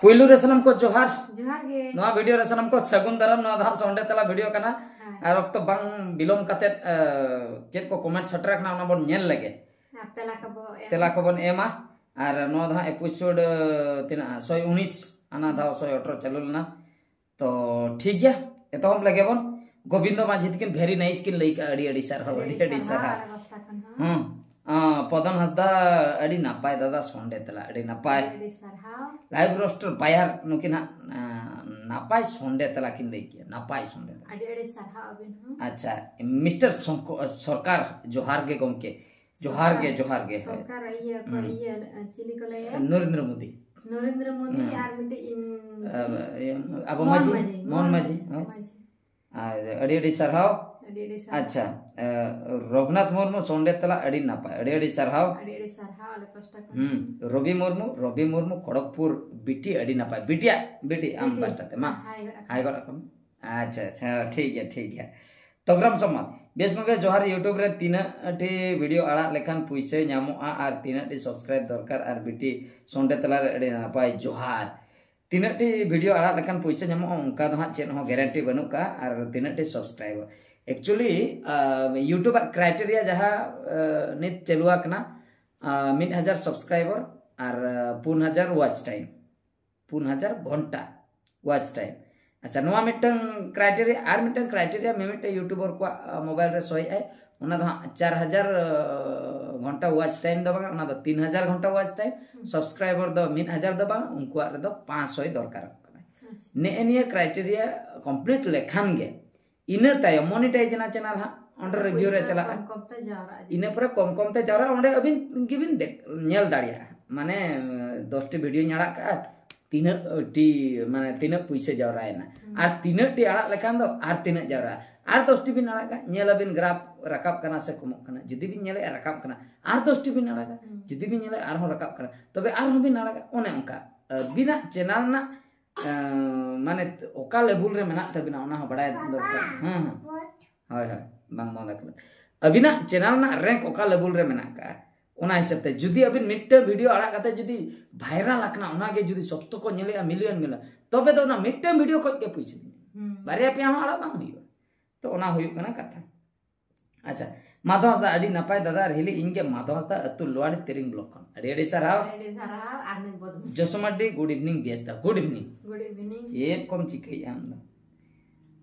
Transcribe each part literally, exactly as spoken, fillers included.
ᱯᱩᱭᱞᱩ ᱨᱮ ᱥᱟᱱᱟᱢ ᱠᱚ ᱡᱚᱦᱟᱨ᱾ ᱡᱚᱦᱟᱨ ᱜᱮ᱾ ᱱᱚᱣᱟ ᱵᱷᱤᱰᱤᱭᱳ ᱨᱮ ᱥᱟᱱᱟᱢ ᱠᱚ ᱥᱟᱹᱜᱩᱱ ᱫᱟᱨᱟᱢ᱾ ᱱᱚᱣᱟ ᱫᱚ ᱦᱟᱸᱜ ᱥᱚᱱᱰᱮ ᱛᱟᱞᱟ ᱵᱷᱤᱰᱤᱭᱳ ᱠᱟᱱᱟ᱾ ᱦᱮᱸ᱾ ᱟᱨ ᱚᱠᱛᱚ ᱵᱟᱝ ᱵᱤᱞᱚᱢ ᱠᱟᱛᱮᱫ, ᱮ, ᱪᱮᱫ ᱠᱚ ᱠᱚᱢᱮᱱᱴ ᱥᱮᱴᱮᱨ ᱟᱠᱟᱱᱟ, ᱚᱱᱟ ᱵᱚᱱ ᱧᱮᱞ ᱞᱮᱜᱮ᱾ ᱟᱨ ᱛᱮᱞᱟ ᱠᱚᱵᱚ ᱮᱢᱟ᱾ ᱛᱮᱞᱟ ᱠᱚᱵᱚᱱ ᱮᱢᱟ᱾ ᱟᱨ ᱱᱚᱣᱟ ᱫᱚ ᱦᱟᱸᱜ ᱮᱯᱤᱥᱳᱰ, ᱮ, ᱛᱤᱱᱟᱹᱜ? ᱥᱚᱭ ᱩᱱᱤᱥ ᱟᱱᱟ ᱫᱷᱟᱣ, ᱥᱚᱭ ᱟᱴᱷᱨᱚ ᱪᱟᱹᱞᱩ ᱞᱮᱱᱟ᱾ ᱛᱚ ᱴᱷᱤᱠ ᱜᱮᱭᱟ, ᱮᱛᱚᱦᱚᱵ ᱞᱮᱜᱮ ᱵᱚᱱ᱾ ᱜᱳᱵᱤᱱᱫᱚ ᱢᱟᱹᱡᱷᱤ ᱛᱤᱠᱤᱱ very nice ᱠᱤᱱ ᱞᱟᱹᱭ ᱠᱟᱜᱼᱟ, ᱟᱹᱰᱤ ᱟᱹᱰᱤ ᱥᱟᱨᱦᱟᱣ, ᱟᱹᱰᱤ ᱟᱹᱰᱤ ᱥᱟᱨᱦᱟᱣ᱾ ᱟᱞᱮ ᱯᱟᱥᱴᱟ ᱠᱷᱚᱱ ᱦᱚᱸ᱾ ᱦᱩᱸ᱾ ᱟ, ᱯᱚᱫᱚᱱ ᱦᱟᱸᱥᱫᱟ, ᱟᱹᱰᱤ ᱱᱟᱯᱟᱭ ᱫᱟᱫᱟ, ᱥᱚᱱᱰᱮ ᱛᱮᱞᱟ, ᱟᱹᱰᱤ ᱱᱟᱯᱟᱭ᱾ ᱟᱹᱰᱤ ᱟᱹᱰᱤ ᱥᱟᱨᱦᱟᱣ᱾ ᱞᱟᱭᱤᱵᱷ ᱨᱳᱥᱴᱟᱨ ᱵᱟᱭᱟᱨ ᱱᱩᱠᱤᱱ ᱦᱟᱸᱜ, ᱟ, ᱱᱟᱯᱟᱭ ᱥᱚᱱᱰᱮ ᱛᱮᱞᱟ ᱠᱤᱱ ᱞᱟᱹᱭ ᱠᱮᱜᱼᱟ, ᱱᱟᱯᱟᱭ ᱥᱚᱱᱰᱮ ᱛᱮᱞᱟ᱾ ᱟᱹᱰᱤ ᱟᱹᱰᱤ ᱥᱟᱨᱦᱟᱣ ᱟᱹᱵᱤᱱ ᱦᱚᱸ᱾ ᱟᱪᱪᱷᱟ, ᱢᱤᱥᱴᱟᱨ ᱥᱚᱝᱠᱚ-, ᱥᱚᱨᱠᱟᱨ, ᱡᱚᱦᱟᱨ ᱜᱮ ᱜᱚᱢᱠᱮ᱾ ᱡᱚᱦᱟᱨ ᱜᱮ, ᱡᱚᱦᱟᱨ ᱜᱮ, ᱦᱳᱭ᱾ ᱥᱚᱨᱠᱟᱨ ᱤᱭᱟᱹ ᱠᱚ, ᱦᱩᱸ᱾ ᱤᱭᱟᱹ, ᱪᱤᱞᱤ ᱠᱚ ᱞᱟᱹᱭᱟ? ᱱᱚᱨᱮᱱᱫᱨᱚ ᱢᱳᱫᱤ᱾ ᱱᱚᱨᱮᱱᱫᱨᱚ ᱢᱳᱫᱤ ᱦᱩᱸ᱾ ᱟᱨ ᱢᱤᱫᱴᱤᱡ ᱤᱧ ᱟ, ᱤᱭᱟᱹ, ᱟᱵᱚ ᱢᱳᱦᱚᱱ ᱢᱟᱹᱡᱷᱤ, ᱢᱟᱹᱡᱷᱤ, ᱢᱳᱦᱚᱱ ᱢᱳᱦᱚᱱ ᱢᱟᱹᱡᱷᱤ, ᱦᱳᱭ᱾ ᱢᱟᱹᱡᱷᱤ᱾ ᱟᱨ ᱟᱹᱰᱤ ᱟᱹᱰᱤ ᱥᱟᱨᱦᱟᱣ᱾ ᱟᱹᱰᱤ ᱟᱹᱰᱤ ᱥᱟᱨᱦᱟᱣ᱾ ᱟᱪᱪᱷᱟ, ᱮ, ᱨᱚᱜᱷᱩᱱᱟᱛᱷ ᱢᱩᱨᱢᱩ ᱥᱚᱱᱰᱮ ᱛᱮᱞᱟ, ᱟᱹᱰᱤ ᱱᱟᱯᱟᱭ, ᱟᱹᱰᱤ ᱟᱹᱰᱤ ᱥᱟᱨᱦᱟᱣ᱾ ᱟᱹᱰᱤ ᱟᱹᱰᱤ ᱥᱟᱨᱦᱟᱣ ᱟᱞᱮ ᱯᱟᱥᱴᱟ ᱠᱷᱚᱱ᱾ ᱦᱩᱸ, ᱨᱚᱵᱤ ᱢᱩᱨᱢᱩ, ᱨᱚᱵᱤ ᱢᱩᱨᱢᱩ ᱠᱷᱚᱲᱚᱜᱽᱯᱩᱨ ᱵᱤᱴᱤ, ᱟᱹᱰᱤ ᱱᱟᱯᱟᱭ᱾ ᱵᱤᱴᱤᱭᱟ, ᱵᱤᱴᱤ, ᱟᱢ ᱵᱤᱴᱤ᱾ ᱯᱟᱥᱴᱟ ᱛᱮ ᱢᱟ᱾ ᱦᱟᱭ ᱜᱚᱫ ᱟᱠᱚ᱾ ᱦᱟᱭ ᱜᱚᱫ ᱟᱠᱚ ᱢᱮ᱾ ᱟᱪᱪᱷᱟ, ᱟᱪᱪᱷᱟ, ᱴᱷᱤᱠ ᱜᱮᱭᱟ, ᱴᱷᱤᱠ ᱜᱮᱭᱟ᱾ ᱛᱚᱜᱽᱨᱟᱢ ᱥᱚᱢᱟᱡᱽ, ᱵᱮᱥ ᱜᱚᱝᱠᱮ, ᱡᱚᱦᱟᱨ᱾ YouTube ᱨᱮ ᱛᱤᱱᱟᱹᱜ ᱴᱤ ᱵᱷᱤᱰᱤᱭᱳ ᱟᱲᱟᱜ ᱞᱮᱠᱷᱟᱱ ᱯᱩᱭᱥᱟᱹ ᱧᱟᱢᱚᱜᱼᱟ ᱟᱨ ᱛᱤᱱᱟᱹᱜ ᱴᱤ ᱥᱟᱵᱥᱠᱨᱟᱭᱤᱵ ᱫᱚᱨᱠᱟᱨ? ᱟᱨ ᱵᱤᱴᱤ ᱥᱚᱱᱰᱮ ᱛᱟᱞᱟ ᱨᱮ ᱟᱹᱰᱤ ᱱᱟᱯᱟᱭ ᱡᱚᱦᱟᱨ᱾ ᱛᱤᱱᱟᱹᱜ ᱴᱤ ᱵᱷᱤᱰᱤᱭᱳ ᱟᱲᱟᱜ ᱞᱮᱠᱷᱟᱱ ᱯᱩᱭᱥᱟᱹ ᱧᱟᱢᱚᱜᱼᱟ, ᱚᱱᱠᱟ ᱫᱚ ᱦᱟᱸᱜ ᱪᱮᱫ ᱦᱚᱸ ᱜᱮᱨᱮᱱᱴᱤ ᱵᱟᱹᱱᱩᱜ ᱠᱟᱜᱼᱟ᱾ ᱟᱨ ᱛᱤᱱᱟᱹᱜ ᱴᱤ ᱥᱟᱵᱥᱠᱨᱟᱭᱵᱟᱨ? Actually, ᱟ, YouTube ᱟᱜ ᱠᱨᱟᱭᱴᱮᱨᱤᱭᱟ ᱡᱟᱦᱟᱸ, ᱟ, ᱱᱤᱛ ᱪᱟᱹᱞᱩ ᱟᱠᱟᱱᱟ, ᱟ, ᱢᱤᱫ ᱦᱟᱡᱟᱨ ᱥᱟᱵᱥᱠᱨᱟᱭᱵᱟᱨ ᱟᱨ, ᱟ, ᱯᱩᱱ ᱦᱟᱡᱟᱨ ᱣᱟᱪ ᱴᱟᱭᱤᱢ᱾ ᱯᱩᱱ ᱦᱟᱡᱟᱨ ᱜᱷᱚᱱᱴᱟ ᱣᱟᱪ ᱴᱟᱭᱤᱢ᱾ ᱟᱪᱪᱷᱟ, ᱱᱚᱣᱟ ᱢᱤᱫᱴᱟᱝ ᱠᱨᱟᱭᱴᱮᱨᱤᱭᱟ᱾ ᱟᱨ ᱢᱤᱫᱴᱟᱝ ᱠᱨᱟᱭᱴᱮᱨᱤᱭᱟ ᱢᱤᱢᱤᱫᱴᱟᱝ ᱭᱩᱴᱩᱵᱟᱨ ᱠᱚᱣᱟᱜ, ᱟ, ᱢᱳᱵᱟᱭᱤᱞ ᱨᱮ ᱥᱳᱭᱮᱫ ᱟᱭ, ᱚᱱᱟ ᱫᱚ ᱦᱟᱸᱜ ᱪᱟᱨ ᱦᱟᱡᱟᱨ, ᱟ, ᱜᱷᱚᱱᱴᱟ ᱣᱟᱪ ᱴᱟᱭᱤᱢ ᱫᱚ ᱵᱟᱝᱟ, ᱚᱱᱟ ᱫᱚ ᱛᱤᱱ ᱦᱟᱡᱟᱨ ᱜᱷᱚᱱᱴᱟ ᱣᱟᱪ ᱴᱟᱭᱤᱢ᱾ ᱦᱩᱸ᱾ ᱥᱟᱵᱥᱠᱨᱟᱭᱵᱟᱨ ᱫᱚ ᱢᱤᱫ ᱦᱟᱡᱟᱨ ᱫᱚ ᱵᱟᱝ, ᱩᱱᱠᱩᱣᱟᱜ ᱨᱮᱫᱚ ᱯᱟᱸᱪᱥᱚᱭ ᱫᱚᱨᱠᱟᱨᱚᱜ ᱠᱟᱱᱟ᱾ ᱟᱪᱪᱷᱟ᱾ ᱱᱮᱜᱼᱮ ᱱᱤᱭᱟᱹ ᱠᱨᱟᱭᱴᱮᱨᱤᱭᱟ ᱠᱚᱢᱯᱞᱤᱴ ᱞᱮᱠᱷᱟᱱ ᱜᱮ ᱤᱱᱟᱹ ᱛᱟᱭᱚᱢ ᱢᱚᱱᱤᱴᱟᱭᱤᱡᱽ ᱮᱱᱟ ᱪᱮᱱᱮᱞ ᱦᱟᱸᱜ, ᱚᱸᱰᱮ ᱨᱮ ᱵᱷᱤᱭᱩ ᱨᱮ ᱯᱚᱭᱥᱟ ᱪᱟᱞᱟᱜᱼᱟ᱾ ᱠᱚᱢ ᱠᱚᱢ ᱛᱮ ᱡᱟᱣᱨᱟᱜᱼᱟ ᱡᱩᱫᱤ᱾ ᱤᱱᱟᱹ ᱯᱚᱨᱮ ᱠᱚᱢ ᱠᱚᱢ ᱛᱮ ᱡᱟᱣᱨᱟᱜᱼᱟ, ᱚᱸᱰᱮ ᱟᱹᱵᱤᱱ ᱜᱮᱵᱤᱱ ᱫᱮᱠ-, ᱧᱮᱞ ᱫᱟᱲᱮᱭᱟᱜᱼᱟ᱾ ᱢᱟᱱᱮ, ᱫᱚᱥ ᱴᱤ ᱵᱷᱤᱰᱤᱭᱳᱧ ᱟᱲᱟᱜ ᱠᱟᱜᱼᱟ, ᱛᱤᱱᱟᱹᱜ ᱴᱤ, ᱢᱟᱱᱮ, ᱛᱤᱱᱟᱹᱜ ᱯᱩᱭᱥᱟᱹ ᱡᱟᱣᱨᱟᱭᱮᱱᱟ᱾ ᱦᱩᱸ᱾ ᱟᱨ ᱛᱤᱱᱟᱹᱜ ᱴᱤ ᱟᱲᱟᱜ ᱞᱮᱠᱷᱟᱱ ᱫᱚ ᱟᱨ ᱛᱤᱱᱟᱹᱜ ᱡᱟᱣᱨᱟᱜᱼᱟ᱾ ᱟᱨ ᱫᱚᱥ ᱴᱤ ᱵᱤᱱ ᱟᱲᱟᱜᱟ, ᱧᱮᱞ ᱟᱵᱤᱱ ᱜᱨᱟᱯ ᱨᱟᱠᱟᱵ ᱠᱟᱱᱟ ᱥᱮ ᱠᱚᱢᱚᱜ ᱠᱟᱱᱟ᱾ ᱡᱩᱫᱤ ᱵᱤᱱ ᱧᱮᱞᱮᱜᱼᱟ ᱨᱟᱠᱟᱵ ᱠᱟᱱᱟ, ᱟᱨ ᱫᱚᱥ ᱴᱤ ᱵᱤᱱ ᱟᱲᱟᱜᱟ᱾ ᱦᱩᱸ᱾ ᱡᱩᱫᱤ ᱵᱤᱱ ᱧᱮᱞᱮᱜᱼᱟ ᱟᱨᱦᱚᱸ ᱨᱟᱠᱟᱵ ᱠᱟᱱᱟ, ᱛᱚᱵᱮ ᱟᱨᱦᱚᱸ ᱵᱤᱱ ᱟᱲᱟᱜᱟ᱾ ᱚᱱᱮ ᱚᱱᱠᱟ ᱟᱹᱵᱤᱱᱟᱜ ᱪᱮᱱᱮᱞ ᱨᱮᱱᱟᱜ ᱮᱸ, ᱢᱟᱱᱮ ᱚᱠᱟ ᱞᱮᱵᱩᱞ ᱨᱮ ᱢᱮᱱᱟᱜ ᱛᱟᱵᱤᱱᱟ, ᱚᱱᱟ ᱦᱚᱸ ᱵᱟᱲᱟᱭ ᱫᱚᱨᱠᱟᱨ᱾ ᱦᱮᱸ, ᱦᱮᱸ᱾ ᱦᱳᱭ, ᱦᱳᱭ, ᱵᱟᱝ ᱵᱚᱱᱫ ᱟᱠᱟᱱᱟ᱾ ᱟᱹᱵᱤᱱᱟᱜ ᱪᱮᱱᱮᱞ ᱨᱮᱱᱟᱜ ᱨᱮᱝᱠ ᱚᱠᱟ ᱞᱮᱵᱩᱞ ᱨᱮ ᱢᱮᱱᱟᱜ ᱟᱠᱟᱫᱼᱟ? ᱚᱱᱟ ᱦᱤᱥᱟᱹᱵ ᱛᱮ ᱡᱩᱫᱤ ᱟᱵᱤᱱ ᱢᱤᱫᱴᱟᱝ ᱵᱷᱤᱰᱤᱭᱳ ᱟᱲᱟᱜ ᱠᱟᱛᱮ ᱡᱩᱫᱤ ᱵᱷᱟᱭᱨᱟᱞ ᱟᱠᱟᱱᱟ, ᱚᱱᱟᱜᱮ ᱡᱩᱫᱤ ᱥᱚᱠᱛᱚ ᱠᱚ ᱧᱮᱞᱮᱜᱼᱟ, ᱢᱤᱞᱤᱭᱚᱱ ᱢᱤᱞᱤᱭᱚᱱ, ᱛᱚᱵᱮ ᱫᱚ ᱚᱱᱟ ᱢᱤᱫᱴᱟᱝ ᱵᱷᱤᱰᱤᱭᱳ ᱠᱷᱚᱡ ᱜᱮ ᱯᱩᱭᱥᱟᱹ ᱧᱟᱢᱚᱜᱼᱟ᱾ ᱵᱟᱨᱭᱟ ᱯᱮᱭᱟ ᱦᱚᱸ ᱟᱲᱟᱜ ᱵᱟᱝ ᱦᱩᱭᱩᱜᱼᱟ᱾ ᱛᱚ ᱚᱱᱟ ᱦᱩᱭᱩᱜ ᱠᱟᱱᱟ ᱠᱟᱛᱷᱟ᱾ ᱟᱪᱪᱷᱟ, ᱢᱟᱫᱷᱚ ᱦᱟᱸᱥᱫᱟ, ᱟᱹᱰᱤ ᱱᱟᱯᱟᱭ ᱫᱟᱫᱟ ᱟᱨ ᱦᱤᱞᱤ, ᱤᱧ ᱜᱮ ᱢᱟᱫᱷᱚ ᱦᱟᱸᱥᱫᱟ, ᱟᱹᱛᱩ ᱞᱳᱣᱟᱨᱤ ᱛᱮᱨᱤᱝ ᱵᱞᱚᱠ ᱠᱷᱚᱱ᱾ ᱟᱹᱰᱤ ᱟᱹᱰᱤ ᱥᱟᱨᱦᱟᱣ᱾ ᱟᱹᱰᱤ ᱥᱟᱨᱦᱟᱣ ᱟᱨ ᱢᱤᱫ ᱵᱚᱫ ᱡᱚᱥᱳ ᱢᱟᱨᱰᱤ, good evening ᱵᱮᱥ ᱫᱟ, good evening᱾ Good evening. ᱪᱮᱫ ᱠᱚᱢ ᱪᱤᱠᱟᱹᱭᱮᱫᱼᱟ ᱟᱢ ᱫᱚ?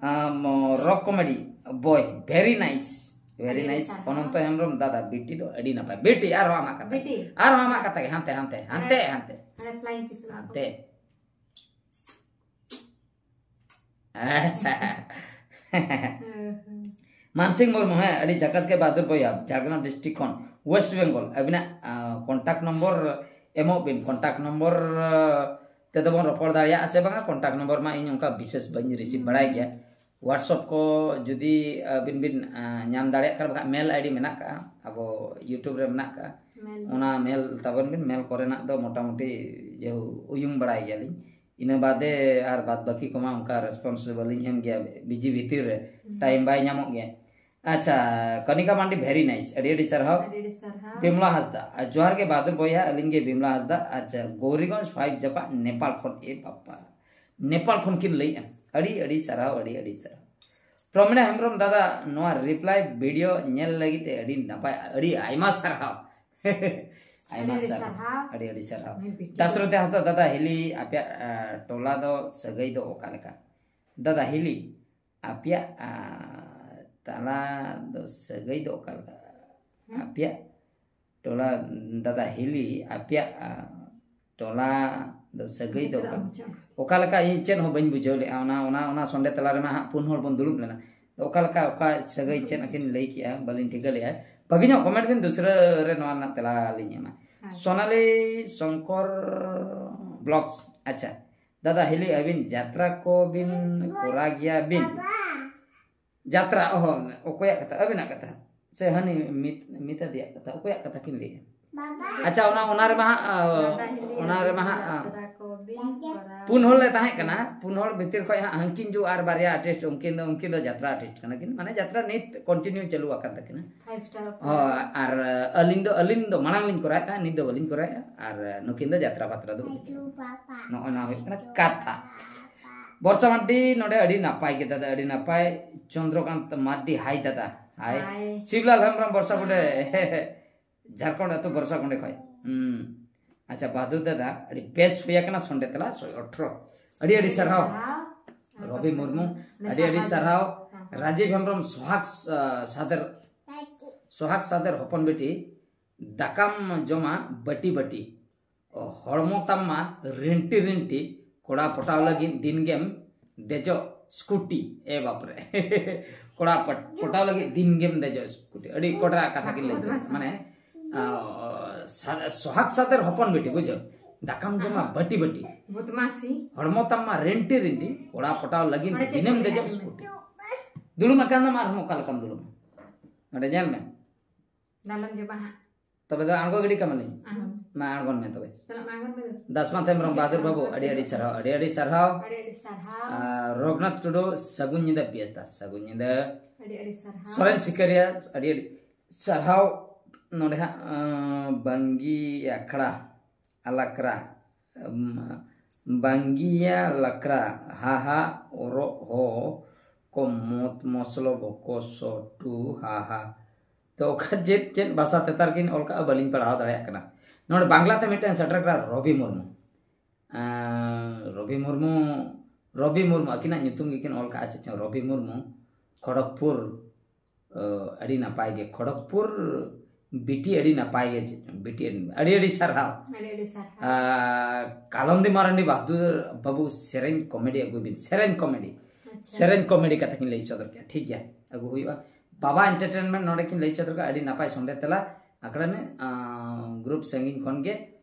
ᱟᱢ, ᱨᱚᱠ ᱠᱚᱢᱮᱰᱤ ᱵᱚᱭ, very nice, very ᱟᱹᱰᱤ ᱟᱹᱰᱤ nice. ᱥᱟᱨᱦᱟᱣ᱾ ᱚᱱᱚᱱᱛᱚ ᱦᱮᱢᱵᱨᱚᱢ, ᱫᱟᱫᱟ ᱵᱤᱴᱤ ᱫᱚ ᱟᱹᱰᱤ ᱱᱟᱯᱟᱭ᱾ ᱵᱤᱴᱤ, ᱟᱨᱦᱚᱸ ᱟᱢᱟᱜ ᱠᱟᱛᱷᱟ᱾ ᱵᱤᱴᱤ᱾ ᱟᱨᱦᱚᱸ ᱟᱢᱟᱜ ᱠᱟᱛᱷᱟ ᱜᱮ, ᱦᱟᱱᱛᱮ, ᱦᱟᱱᱛᱮ, ᱦᱟᱱᱛᱮ, ᱦᱟᱱᱮ, ᱦᱟᱱᱛᱮ᱾ ᱦᱟᱱᱮ flying kiss ᱮᱢᱟ ᱠᱚ᱾ ᱦᱟᱱᱛᱮ᱾ ᱟᱪᱪᱷᱟ᱾ ᱦᱩᱸ, ᱦᱩᱸ᱾ ᱢᱟᱱᱥᱤᱝ ᱢᱩᱨᱢᱩ, ᱦᱮᱸ, ᱟᱹᱰᱤ ᱡᱟᱠᱟᱥ ᱜᱮ ᱵᱟᱦᱟᱫᱩᱨ ᱵᱚᱭᱦᱟ, ᱡᱷᱟᱲᱜᱨᱟᱢ district ᱠᱷᱚᱱ, West Bengal᱾ ᱟᱹᱵᱤᱱᱟᱜ, ᱟᱸ, contact number ᱮᱢᱚᱜ ᱵᱤᱱ, contact number, ᱟᱸ, ᱛᱮᱫᱚ ᱵᱚᱱ ᱨᱚᱯᱚᱲ ᱫᱟᱲᱮᱭᱟᱜᱼᱟ ᱥᱮ ᱵᱟᱝᱟ? Contact number ᱢᱟ ᱤᱧ ᱚᱱᱠᱟ ᱵᱤᱥᱮᱥ ᱵᱟᱹᱧ receive ᱵᱟᱲᱟᱭ ᱜᱮᱭᱟ᱾ WhatsApp ᱠᱚ ᱡᱩᱫᱤ ᱟᱹᱵᱤᱱ ᱵᱤᱱ, ᱟᱸ, ᱧᱟᱢ ᱫᱟᱲᱮᱭᱟᱜ ᱠᱷᱟᱱ, ᱵᱟᱠᱷᱟᱡ mail ID ᱢᱮᱱᱟᱜ ᱠᱟᱜᱼᱟ, ᱟᱵᱚ YouTube ᱨᱮ ᱢᱮᱱᱟᱜ ᱠᱟᱜᱼᱟ᱾ Mail ᱚᱱᱟ mail ᱛᱟᱵᱚᱱ ᱵᱤᱱ, mail ᱠᱚᱨᱮᱱᱟᱜ ᱫᱚ ᱢᱚᱴᱟᱢᱩᱴᱤ ᱡᱮᱦᱩ ᱩᱭᱩᱝ ᱵᱟᱲᱟᱭ ᱜᱮᱭᱟᱞᱤᱧ᱾ ᱤᱱᱟᱹ ᱵᱟᱫᱮ ᱟᱨ ᱵᱟᱫ ᱵᱟᱹᱠᱤ ᱠᱚᱢᱟ ᱚᱱᱠᱟ response ᱵᱟᱹᱞᱤᱧ ᱮᱢ ᱜᱮᱭᱟ, busy ᱵᱷᱤᱛᱤᱨ ᱨᱮ ᱦᱩᱸ᱾ Time ᱵᱟᱭ ᱧᱟᱢᱚᱜ ᱜᱮᱭᱟ᱾ ᱟᱪᱪᱷᱟ, ᱠᱚᱱᱤᱠᱟ ᱢᱟᱱᱰᱤ, very nice, ᱟᱹᱰᱤ ᱟᱹᱰᱤ ᱥᱟᱨᱦᱟᱣ᱾ ᱟᱹᱰᱤ ᱟᱹᱰᱤ ᱥᱟᱨᱦᱟᱣ᱾ ᱵᱤᱢᱞᱟ ᱦᱟᱸᱥᱫᱟ, ᱟᱨ ᱡᱚᱦᱟᱨ ᱜᱮ ᱵᱟᱦᱟᱫᱩᱨ ᱵᱚᱭᱦᱟ, ᱟᱹᱞᱤᱧ ᱜᱮ ᱵᱤᱢᱞᱟ ᱦᱟᱸᱥᱫᱟ᱾ ᱟᱪᱪᱷᱟ, ᱜᱳᱨᱤᱜᱚᱸᱡᱽ ᱯᱷᱟᱭᱤᱵᱷ ᱡᱟᱯᱟᱜ, ᱱᱮᱯᱟᱞ ᱠᱷᱚᱱ᱾ ᱮ ᱵᱟᱯᱟ, ᱱᱮᱯᱟᱞ ᱠᱷᱚᱱ ᱠᱤᱱ ᱞᱟᱹᱭᱮᱜᱼᱟ᱾ ᱟᱹᱰᱤ ᱟᱹᱰᱤ ᱥᱟᱨᱦᱟᱣ, ᱟᱹᱰᱤ ᱟᱹᱰᱤ ᱥᱟᱨᱦᱟᱣ᱾ ᱯᱨᱚᱢᱤᱞᱟ ᱦᱮᱢᱵᱨᱚᱢ, ᱫᱟᱫᱟ, ᱱᱚᱣᱟ reply video ᱧᱮᱞ ᱞᱟᱹᱜᱤᱫ ᱛᱮ ᱟᱹᱰᱤ ᱱᱟᱯᱟᱭ, ᱟᱹᱰᱤ ᱟᱭᱢᱟ ᱥᱟᱨᱦᱟᱣ᱾ ᱟᱭᱢᱟ ᱟᱹᱰᱤ ᱟᱹᱰᱤ ᱥᱟᱨᱦᱟᱣ᱾ ᱥᱟᱨᱦᱟᱣ᱾ ᱟᱹᱰᱤ ᱟᱹᱰᱤ ᱥᱟᱨᱦᱟᱣ᱾ ᱢᱟᱹᱭ ᱵᱤᱴᱤ᱾ ᱫᱟᱥᱨᱚᱛᱤ ᱦᱟᱸᱥᱫᱟ, ᱫᱟᱫᱟ ᱦᱤᱞᱤ, ᱟᱯᱮᱭᱟᱜ, ᱟ, ᱴᱚᱞᱟ ᱫᱚ ᱥᱟᱹᱜᱟᱹᱭ ᱫᱚ ᱚᱠᱟ ᱞᱮᱠᱟ? ᱫᱟᱫᱟ ᱦᱤᱞᱤ, ᱟᱯᱮᱭᱟᱜ, ᱟ, ᱛᱟᱞᱟ ᱫᱚ ᱥᱟᱹᱜᱟᱹᱭ ᱫᱚ ᱚᱠᱟ ᱞᱮᱠᱟ? ᱦᱮᱸ? ᱟᱯᱮᱭᱟᱜ ᱴᱚᱞᱟ, ᱫᱟᱫᱟ ᱦᱤᱞᱤ, ᱟᱯᱮᱭᱟᱜ, ᱟ, ᱴᱚᱞᱟ ᱫᱚ ᱥᱟᱹᱜᱟᱹᱭ ᱫᱚ ᱪᱮᱫᱟᱜ ᱚᱠᱟ, ᱵᱩᱡᱷᱟᱹᱣ? ᱚᱠᱟ ᱞᱮᱠᱟ? ᱤᱧ ᱪᱮᱫ ᱦᱚᱸ ᱵᱟᱹᱧ ᱵᱩᱡᱷᱟᱹᱣ ᱞᱮᱫᱼᱟ᱾ ᱚᱱᱟ, ᱚᱱᱟ, ᱚᱱᱟ ᱥᱚᱸᱰᱮ ᱛᱟᱞᱟ ᱨᱮᱢᱟ ᱦᱟᱸᱜ ᱯᱩᱱ ᱦᱚᱲ ᱵᱚᱱ ᱫᱩᱲᱩᱵ ᱞᱮᱱᱟ᱾ ᱚᱠᱟ ᱞᱮᱠᱟ, ᱚᱠᱟ ᱥᱟᱹᱜᱟᱹᱭ ᱪᱮᱫ ᱟᱹᱠᱤᱱ ᱞᱟᱹᱭ ᱠᱮᱜᱼᱟ, ᱵᱟᱹᱞᱤᱧ ᱴᱷᱤᱠᱟᱹ ᱞᱮᱫᱼᱟ᱾ ᱵᱷᱟᱹᱜᱤ ᱧᱚᱜ comment ᱵᱤᱱ, ᱫᱩᱥᱨᱟᱹ ᱨᱮ ᱱᱚᱣᱟ ᱨᱮᱱᱟᱜ ᱛᱮᱞᱟ ᱞᱤᱧ ᱮᱢᱟ᱾ ᱦᱮᱸ᱾ ᱥᱳᱱᱟᱞᱤ ᱥᱚᱝᱠᱚᱨ Vlogs, ᱟᱪᱪᱷᱟ, ᱫᱟᱫᱟ ᱦᱤᱞᱤ, ᱟᱹᱵᱤᱱ ᱡᱟᱛᱨᱟ ᱠᱚ ᱵᱤᱱ ᱠᱚᱨᱟᱣ ᱜᱮᱭᱟ ᱵᱤᱱ? ᱡᱟᱛᱨᱟ, ᱚᱦᱚ, ᱚᱠᱚᱭᱟᱜ ᱠᱟᱛᱷᱟ? ᱟᱹᱵᱤᱱᱟᱜ ᱠᱟᱛᱷᱟ ᱥᱮ ᱦᱟᱹᱱᱤ ᱢᱤᱛ-, ᱢᱤᱛᱟ ᱫᱤᱭᱟᱜ ᱠᱟᱛᱷᱟ? ᱚᱠᱚᱭᱟᱜ ᱠᱟᱛᱷᱟ ᱠᱤᱱ ᱞᱟᱹᱭᱟ? ᱟᱪᱪᱷᱟ, ᱚᱱᱟ, ᱚᱱᱟ ᱨᱮᱢᱟ ᱦᱟᱸᱜ, ᱟ, ᱫᱟᱫᱟ ᱦᱤᱞᱤ, ᱚᱱᱟ ᱨᱮᱢᱟ ᱦᱟᱸᱜ, ᱟ, ᱡᱟᱛᱨᱟ ᱠᱚ ᱯᱩᱱ ᱦᱚᱲ ᱞᱮ ᱛᱟᱦᱮᱸ ᱠᱟᱱᱟ᱾ ᱯᱩᱱ ᱦᱚᱲ ᱵᱷᱤᱛᱤᱨ ᱠᱷᱚᱱ ᱦᱟᱸᱜ ᱦᱟᱹᱱᱠᱤᱱ ᱡᱩ ᱟᱨ ᱵᱟᱨᱭᱟ ᱟᱨᱴᱤᱥᱴ, ᱩᱱᱠᱤᱱ ᱫᱚ ᱩᱱᱠᱤᱱ ᱫᱚ ᱡᱟᱛᱨᱟ ᱟᱨᱴᱤᱥᱴ ᱠᱟᱱᱟ ᱠᱤᱱ, ᱢᱟᱱᱮ ᱡᱟᱛᱨᱟ ᱱᱤᱛ ᱠᱚᱱᱴᱤᱱᱤᱭᱩ ᱪᱟᱹᱞᱩ ᱟᱠᱟᱱ ᱛᱟᱹᱠᱤᱱᱟ᱾ ᱦᱳᱭ, ᱟᱨ ᱟᱹᱞᱤᱧ ᱫᱚ ᱟᱹᱞᱤᱧ ᱫᱚ ᱢᱟᱲᱟᱝ ᱞᱤᱧ ᱠᱚᱨᱟᱣᱮᱫ ᱛᱟᱦᱮᱸᱫ, ᱱᱤᱛ ᱫᱚ ᱵᱟᱹᱞᱤᱧ ᱠᱚᱨᱟᱣᱮᱫᱼᱟ᱾ ᱟᱨ ᱱᱩᱠᱤᱱ ᱫᱚ ᱡᱟᱛᱨᱟ ᱯᱟᱛᱨᱟ ᱫᱚ ᱵᱟᱹᱠᱤᱱ ᱪᱟᱹᱞᱩ᱾ ᱱᱚᱜᱼᱚ ᱱᱚᱣᱟ ᱦᱩᱭᱩᱜ ᱠᱟᱱᱟ ᱠᱟᱛᱷᱟ᱾ ᱵᱚᱨᱥᱟ ᱢᱟᱱᱰᱤ ᱱᱚᱰᱮ ᱟᱹᱰᱤ ᱱᱟᱯᱟᱭ ᱜᱮ ᱫᱟᱫᱟ, ᱟᱹᱰᱤ ᱱᱟᱯᱟᱭ᱾ ᱪᱚᱱᱫᱨᱚᱠᱟᱱᱛ ᱢᱟᱨᱰᱤ, ᱦᱟᱭ ᱫᱟᱫᱟ, ᱦᱟᱭ᱾ ᱦᱟᱭ᱾ ᱥᱤᱵᱞᱟᱞ ᱦᱮᱢᱵᱨᱚᱢ ᱵᱚᱨᱥᱟ ᱜᱚᱸᱰᱮ, ᱡᱷᱟᱲᱠᱷᱚᱸᱰ ᱟᱹᱛᱩ ᱵᱚᱨᱥᱟ ᱜᱚᱸᱰᱮ ᱠᱷᱚᱱ᱾ ᱦᱩᱸ᱾ ᱟᱪᱪᱷᱟ, ᱵᱟᱦᱟᱫᱩᱨ ᱫᱟᱫᱟ, ᱟᱹᱰᱤ ᱵᱮᱥ ᱦᱩᱭ ᱟᱠᱟᱱᱟ ᱥᱚᱱᱰᱮ ᱛᱟᱞᱟ ᱥᱚᱭ ᱟᱴᱷᱨᱚ᱾ ᱟᱹᱰᱤ ᱟᱹᱰᱤ ᱥᱟᱨᱦᱟᱣ᱾ ᱨᱚᱵᱤ ᱢᱩᱨᱢᱩ, ᱟᱹᱰᱤ ᱟᱹᱰᱤ ᱥᱟᱨᱦᱟᱣ᱾ ᱦᱮᱸ, ᱦᱮᱸ᱾ ᱨᱟᱡᱤᱵ ᱦᱮᱢᱵᱨᱚᱢ, ᱥᱚᱦᱟᱜ, ᱥᱟ-, ᱥᱟᱫᱮᱨ, ᱥᱚᱦᱟᱜ ᱥᱟᱫᱮᱨ ᱦᱚᱯᱚᱱ ᱵᱤᱴᱤ, ᱫᱟᱠᱟᱢ ᱡᱚᱢᱟ ᱵᱟᱹᱴᱤ ᱵᱟᱹᱴᱤ, ᱦᱚᱲᱢᱚ ᱛᱟᱢ ᱢᱟ ᱨᱤᱱᱴᱤ ᱨᱤᱱᱴᱤ, ᱠᱚᱲᱟ ᱯᱚᱴᱟᱣ ᱞᱟᱹᱜᱤᱫ ᱫᱤᱱ ᱜᱮᱢ ᱫᱮᱡᱚᱜ ᱥᱠᱩᱴᱤ᱾ ᱮ ᱵᱟᱯᱨᱮ᱾ ᱠᱚᱲᱟ ᱯᱚᱴ-, ᱯᱚᱴᱟᱣ ᱞᱟᱹᱜᱤᱫ ᱫᱤᱱ ᱜᱮᱢ ᱫᱮᱡᱚᱜ ᱥᱠᱩᱴᱤ᱾ ᱟᱹᱰᱤ ᱠᱚᱰᱨᱟ ᱠᱟᱛᱷᱟ ᱠᱤᱱ ᱞᱟᱹᱭ ᱠᱮᱫᱟ᱾ ᱢᱟᱱᱮ, ᱟ, ᱥᱟ-, ᱥᱚᱦᱟᱜ ᱥᱟᱫᱮᱨ ᱦᱚᱯᱚᱱ ᱵᱤᱴᱤ, ᱵᱩᱡᱷᱟᱹᱣ? ᱫᱟᱠᱟᱢ ᱡᱚᱢᱟ ᱵᱟᱹᱴᱤ ᱵᱟᱹᱴᱤ᱾ ᱵᱚᱫᱢᱟᱥᱤ᱾ ᱦᱚᱲᱢᱚ ᱛᱟᱢ ᱢᱟ ᱨᱤᱱᱴᱤ ᱨᱤᱱᱴᱤ, ᱠᱚᱲᱟ ᱯᱚᱴᱟᱣ ᱞᱟᱹᱜᱤᱫ ᱚᱸᱰᱮ ᱪᱮᱫ ᱫᱤᱱᱮᱢ ᱠᱚ ᱫᱮᱡᱚᱜ ᱞᱟᱹᱭᱟ? ᱥᱠᱩᱴᱤ᱾ ᱫᱩᱲᱩᱵ ᱟᱠᱟᱱ ᱫᱚᱢ ᱟᱨᱦᱚᱸ ᱚᱠᱟ ᱞᱮᱠᱟᱢ ᱫᱩᱲᱩᱵᱟ? ᱱᱚᱰᱮ ᱧᱮᱞ ᱢᱮ᱾ ᱫᱟᱞᱟᱢ ᱡᱚᱢᱟ ᱦᱟᱸᱜ᱾ ᱛᱚᱵᱮ ᱫᱚ ᱟᱬᱜᱚ ᱜᱤᱰᱤ ᱠᱟᱢᱟᱞᱤᱧ᱾ ᱟᱬᱜᱚᱱ᱾ ᱢᱟ ᱟᱬᱜᱚᱱ ᱢᱮ ᱛᱚᱵᱮ᱾ ᱪᱟᱞᱟᱜ ᱢᱟ ᱟᱬᱜᱚᱱ ᱛᱚᱵᱮ᱾ ᱫᱟᱥᱢᱟᱱᱛ ᱦᱮᱢᱵᱨᱚᱢ, ᱵᱟᱦᱟᱫᱩᱨ ᱵᱟᱹᱵᱩ, ᱟᱹᱰᱤ ᱟᱹᱰᱤ ᱥᱟᱨᱦᱟᱣ, ᱟᱹᱰᱤ ᱟᱹᱰᱤ ᱥᱟᱨᱦᱟᱣ᱾ ᱟᱹᱰᱤ ᱟᱹᱰᱤ ᱥᱟᱨᱦᱟᱣ᱾ ᱟᱨ ᱨᱚᱜᱷᱩᱱᱟᱛᱷ ᱴᱩᱰᱩ, ᱥᱟᱹᱜᱩᱱ ᱧᱤᱫᱟᱹ ᱯᱤᱭᱟᱥ ᱫᱟ, ᱥᱟᱹᱜᱩᱱ ᱧᱤᱫᱟᱹ᱾ ᱟᱹᱰᱤ ᱟᱹᱰᱤ ᱥᱟᱨᱦᱟᱣ᱾ ᱥᱚᱨᱮᱱ ᱥᱤᱠᱟᱹᱨᱤᱭᱟ, ᱟᱹᱰᱤ ᱟᱹᱰᱤ ᱥᱟᱨᱦᱟᱣ᱾ ᱱᱚᱰᱮ ᱦᱟᱸᱜ, ᱟᱸ, ᱵᱟᱝᱜᱤ ᱟᱠᱷᱲᱟ, ᱟᱞᱟᱠᱨᱟ, ᱩᱢ, ᱵᱟᱝᱜᱤᱭᱟ ᱞᱟᱠᱨᱟ, ᱦᱟ ᱦᱟ, ᱚᱨᱚᱜ ᱦᱚ, ᱠᱚ ᱢᱚᱛ ᱢᱚᱥᱞᱚ ᱵᱚᱠᱚ ᱥᱚ ᱴᱩ, ᱦᱟ ᱦᱟ᱾ ᱛᱚ ᱚᱠᱟ ᱪᱮᱫ, ᱪᱮᱫ ᱵᱷᱟᱥᱟ ᱛᱮᱛᱟᱨ ᱠᱤᱱ ᱚᱞ ᱠᱟᱜᱼᱟ, ᱵᱟᱹᱞᱤᱧ ᱯᱟᱲᱦᱟᱣ ᱫᱟᱲᱮᱭᱟᱜ ᱠᱟᱱᱟ᱾ ᱱᱚᱰᱮ ᱵᱟᱝᱞᱟ ᱛᱮ ᱢᱤᱫᱴᱟᱝ ᱥᱮᱴᱮᱨ ᱠᱟᱱᱟ, ᱨᱚᱵᱤ ᱢᱩᱨᱢᱩ᱾ ᱟᱸ, ᱨᱚᱵᱤ ᱢᱩᱨᱢᱩ, ᱨᱚᱵᱤ ᱢᱩᱨᱢᱩ, ᱟᱹᱠᱤᱱᱟᱜ ᱧᱩᱛᱩᱢ ᱜᱮᱠᱤᱱ ᱚᱞ ᱠᱟᱜᱼᱟ, ᱪᱮᱫ ᱪᱚᱝ, ᱨᱚᱵᱤ ᱢᱩᱨᱢᱩ, ᱠᱷᱚᱲᱚᱜᱽᱯᱩᱨ᱾ ᱚ, ᱟᱹᱰᱤ ᱱᱟᱯᱟᱭ ᱜᱮ, ᱠᱷᱚᱲᱚᱜᱽᱯᱩᱨ ᱵᱤᱴᱤ, ᱟᱹᱰᱤ ᱱᱟᱯᱟᱭ ᱜᱮ, ᱪᱮᱫ ᱪᱚᱝ, ᱵᱤᱴᱤ, ᱟᱹᱰᱤ, ᱟᱹᱰᱤ ᱟᱹᱰᱤ ᱥᱟᱨᱦᱟᱣ᱾ ᱟᱹᱰᱤ ᱟᱹᱰᱤ ᱥᱟᱨᱦᱟᱣ᱾ ᱟᱨ ᱠᱟᱞᱚᱱᱫᱤ ᱢᱟᱨᱟᱱᱰᱤ, ᱵᱟᱦᱟᱫᱩᱨ ᱵᱟᱹᱵᱩ, ᱥᱮᱨᱮᱧ ᱠᱚᱢᱮᱰᱤ ᱟᱹᱜᱩᱭ ᱵᱤᱱ, ᱥᱮᱨᱮᱧ ᱠᱚᱢᱮᱰᱤ᱾ ᱟᱪᱪᱷᱟ᱾ ᱥᱮᱨᱮᱧ ᱠᱚᱢᱮᱰᱤ ᱠᱟᱛᱷᱟ ᱠᱤᱱ ᱞᱟᱹᱭ ᱥᱚᱫᱚᱨ ᱠᱮᱜᱼᱟ, ᱴᱷᱤᱠ ᱜᱮᱭᱟ, ᱟᱹᱜᱩ ᱦᱩᱭᱩᱜᱼᱟ᱾ ᱵᱟᱵᱟ ᱮᱱᱴᱟᱨᱴᱮᱱᱢᱮᱱᱴ ᱱᱚᱰᱮ ᱠᱤᱱ ᱞᱟᱹᱭ ᱥᱚᱫᱚᱨ ᱠᱮᱜᱼᱟ, ᱟᱹᱰᱤ ᱱᱟᱯᱟᱭ ᱥᱚᱸᱫᱮ ᱛᱮᱞᱟ᱾ ᱟᱠᱷᱲᱟ ᱱᱤ, ᱟᱸ, ᱜᱨᱩᱯ ᱥᱟᱺᱜᱤᱧ ᱠᱷᱚᱱ ᱜᱮ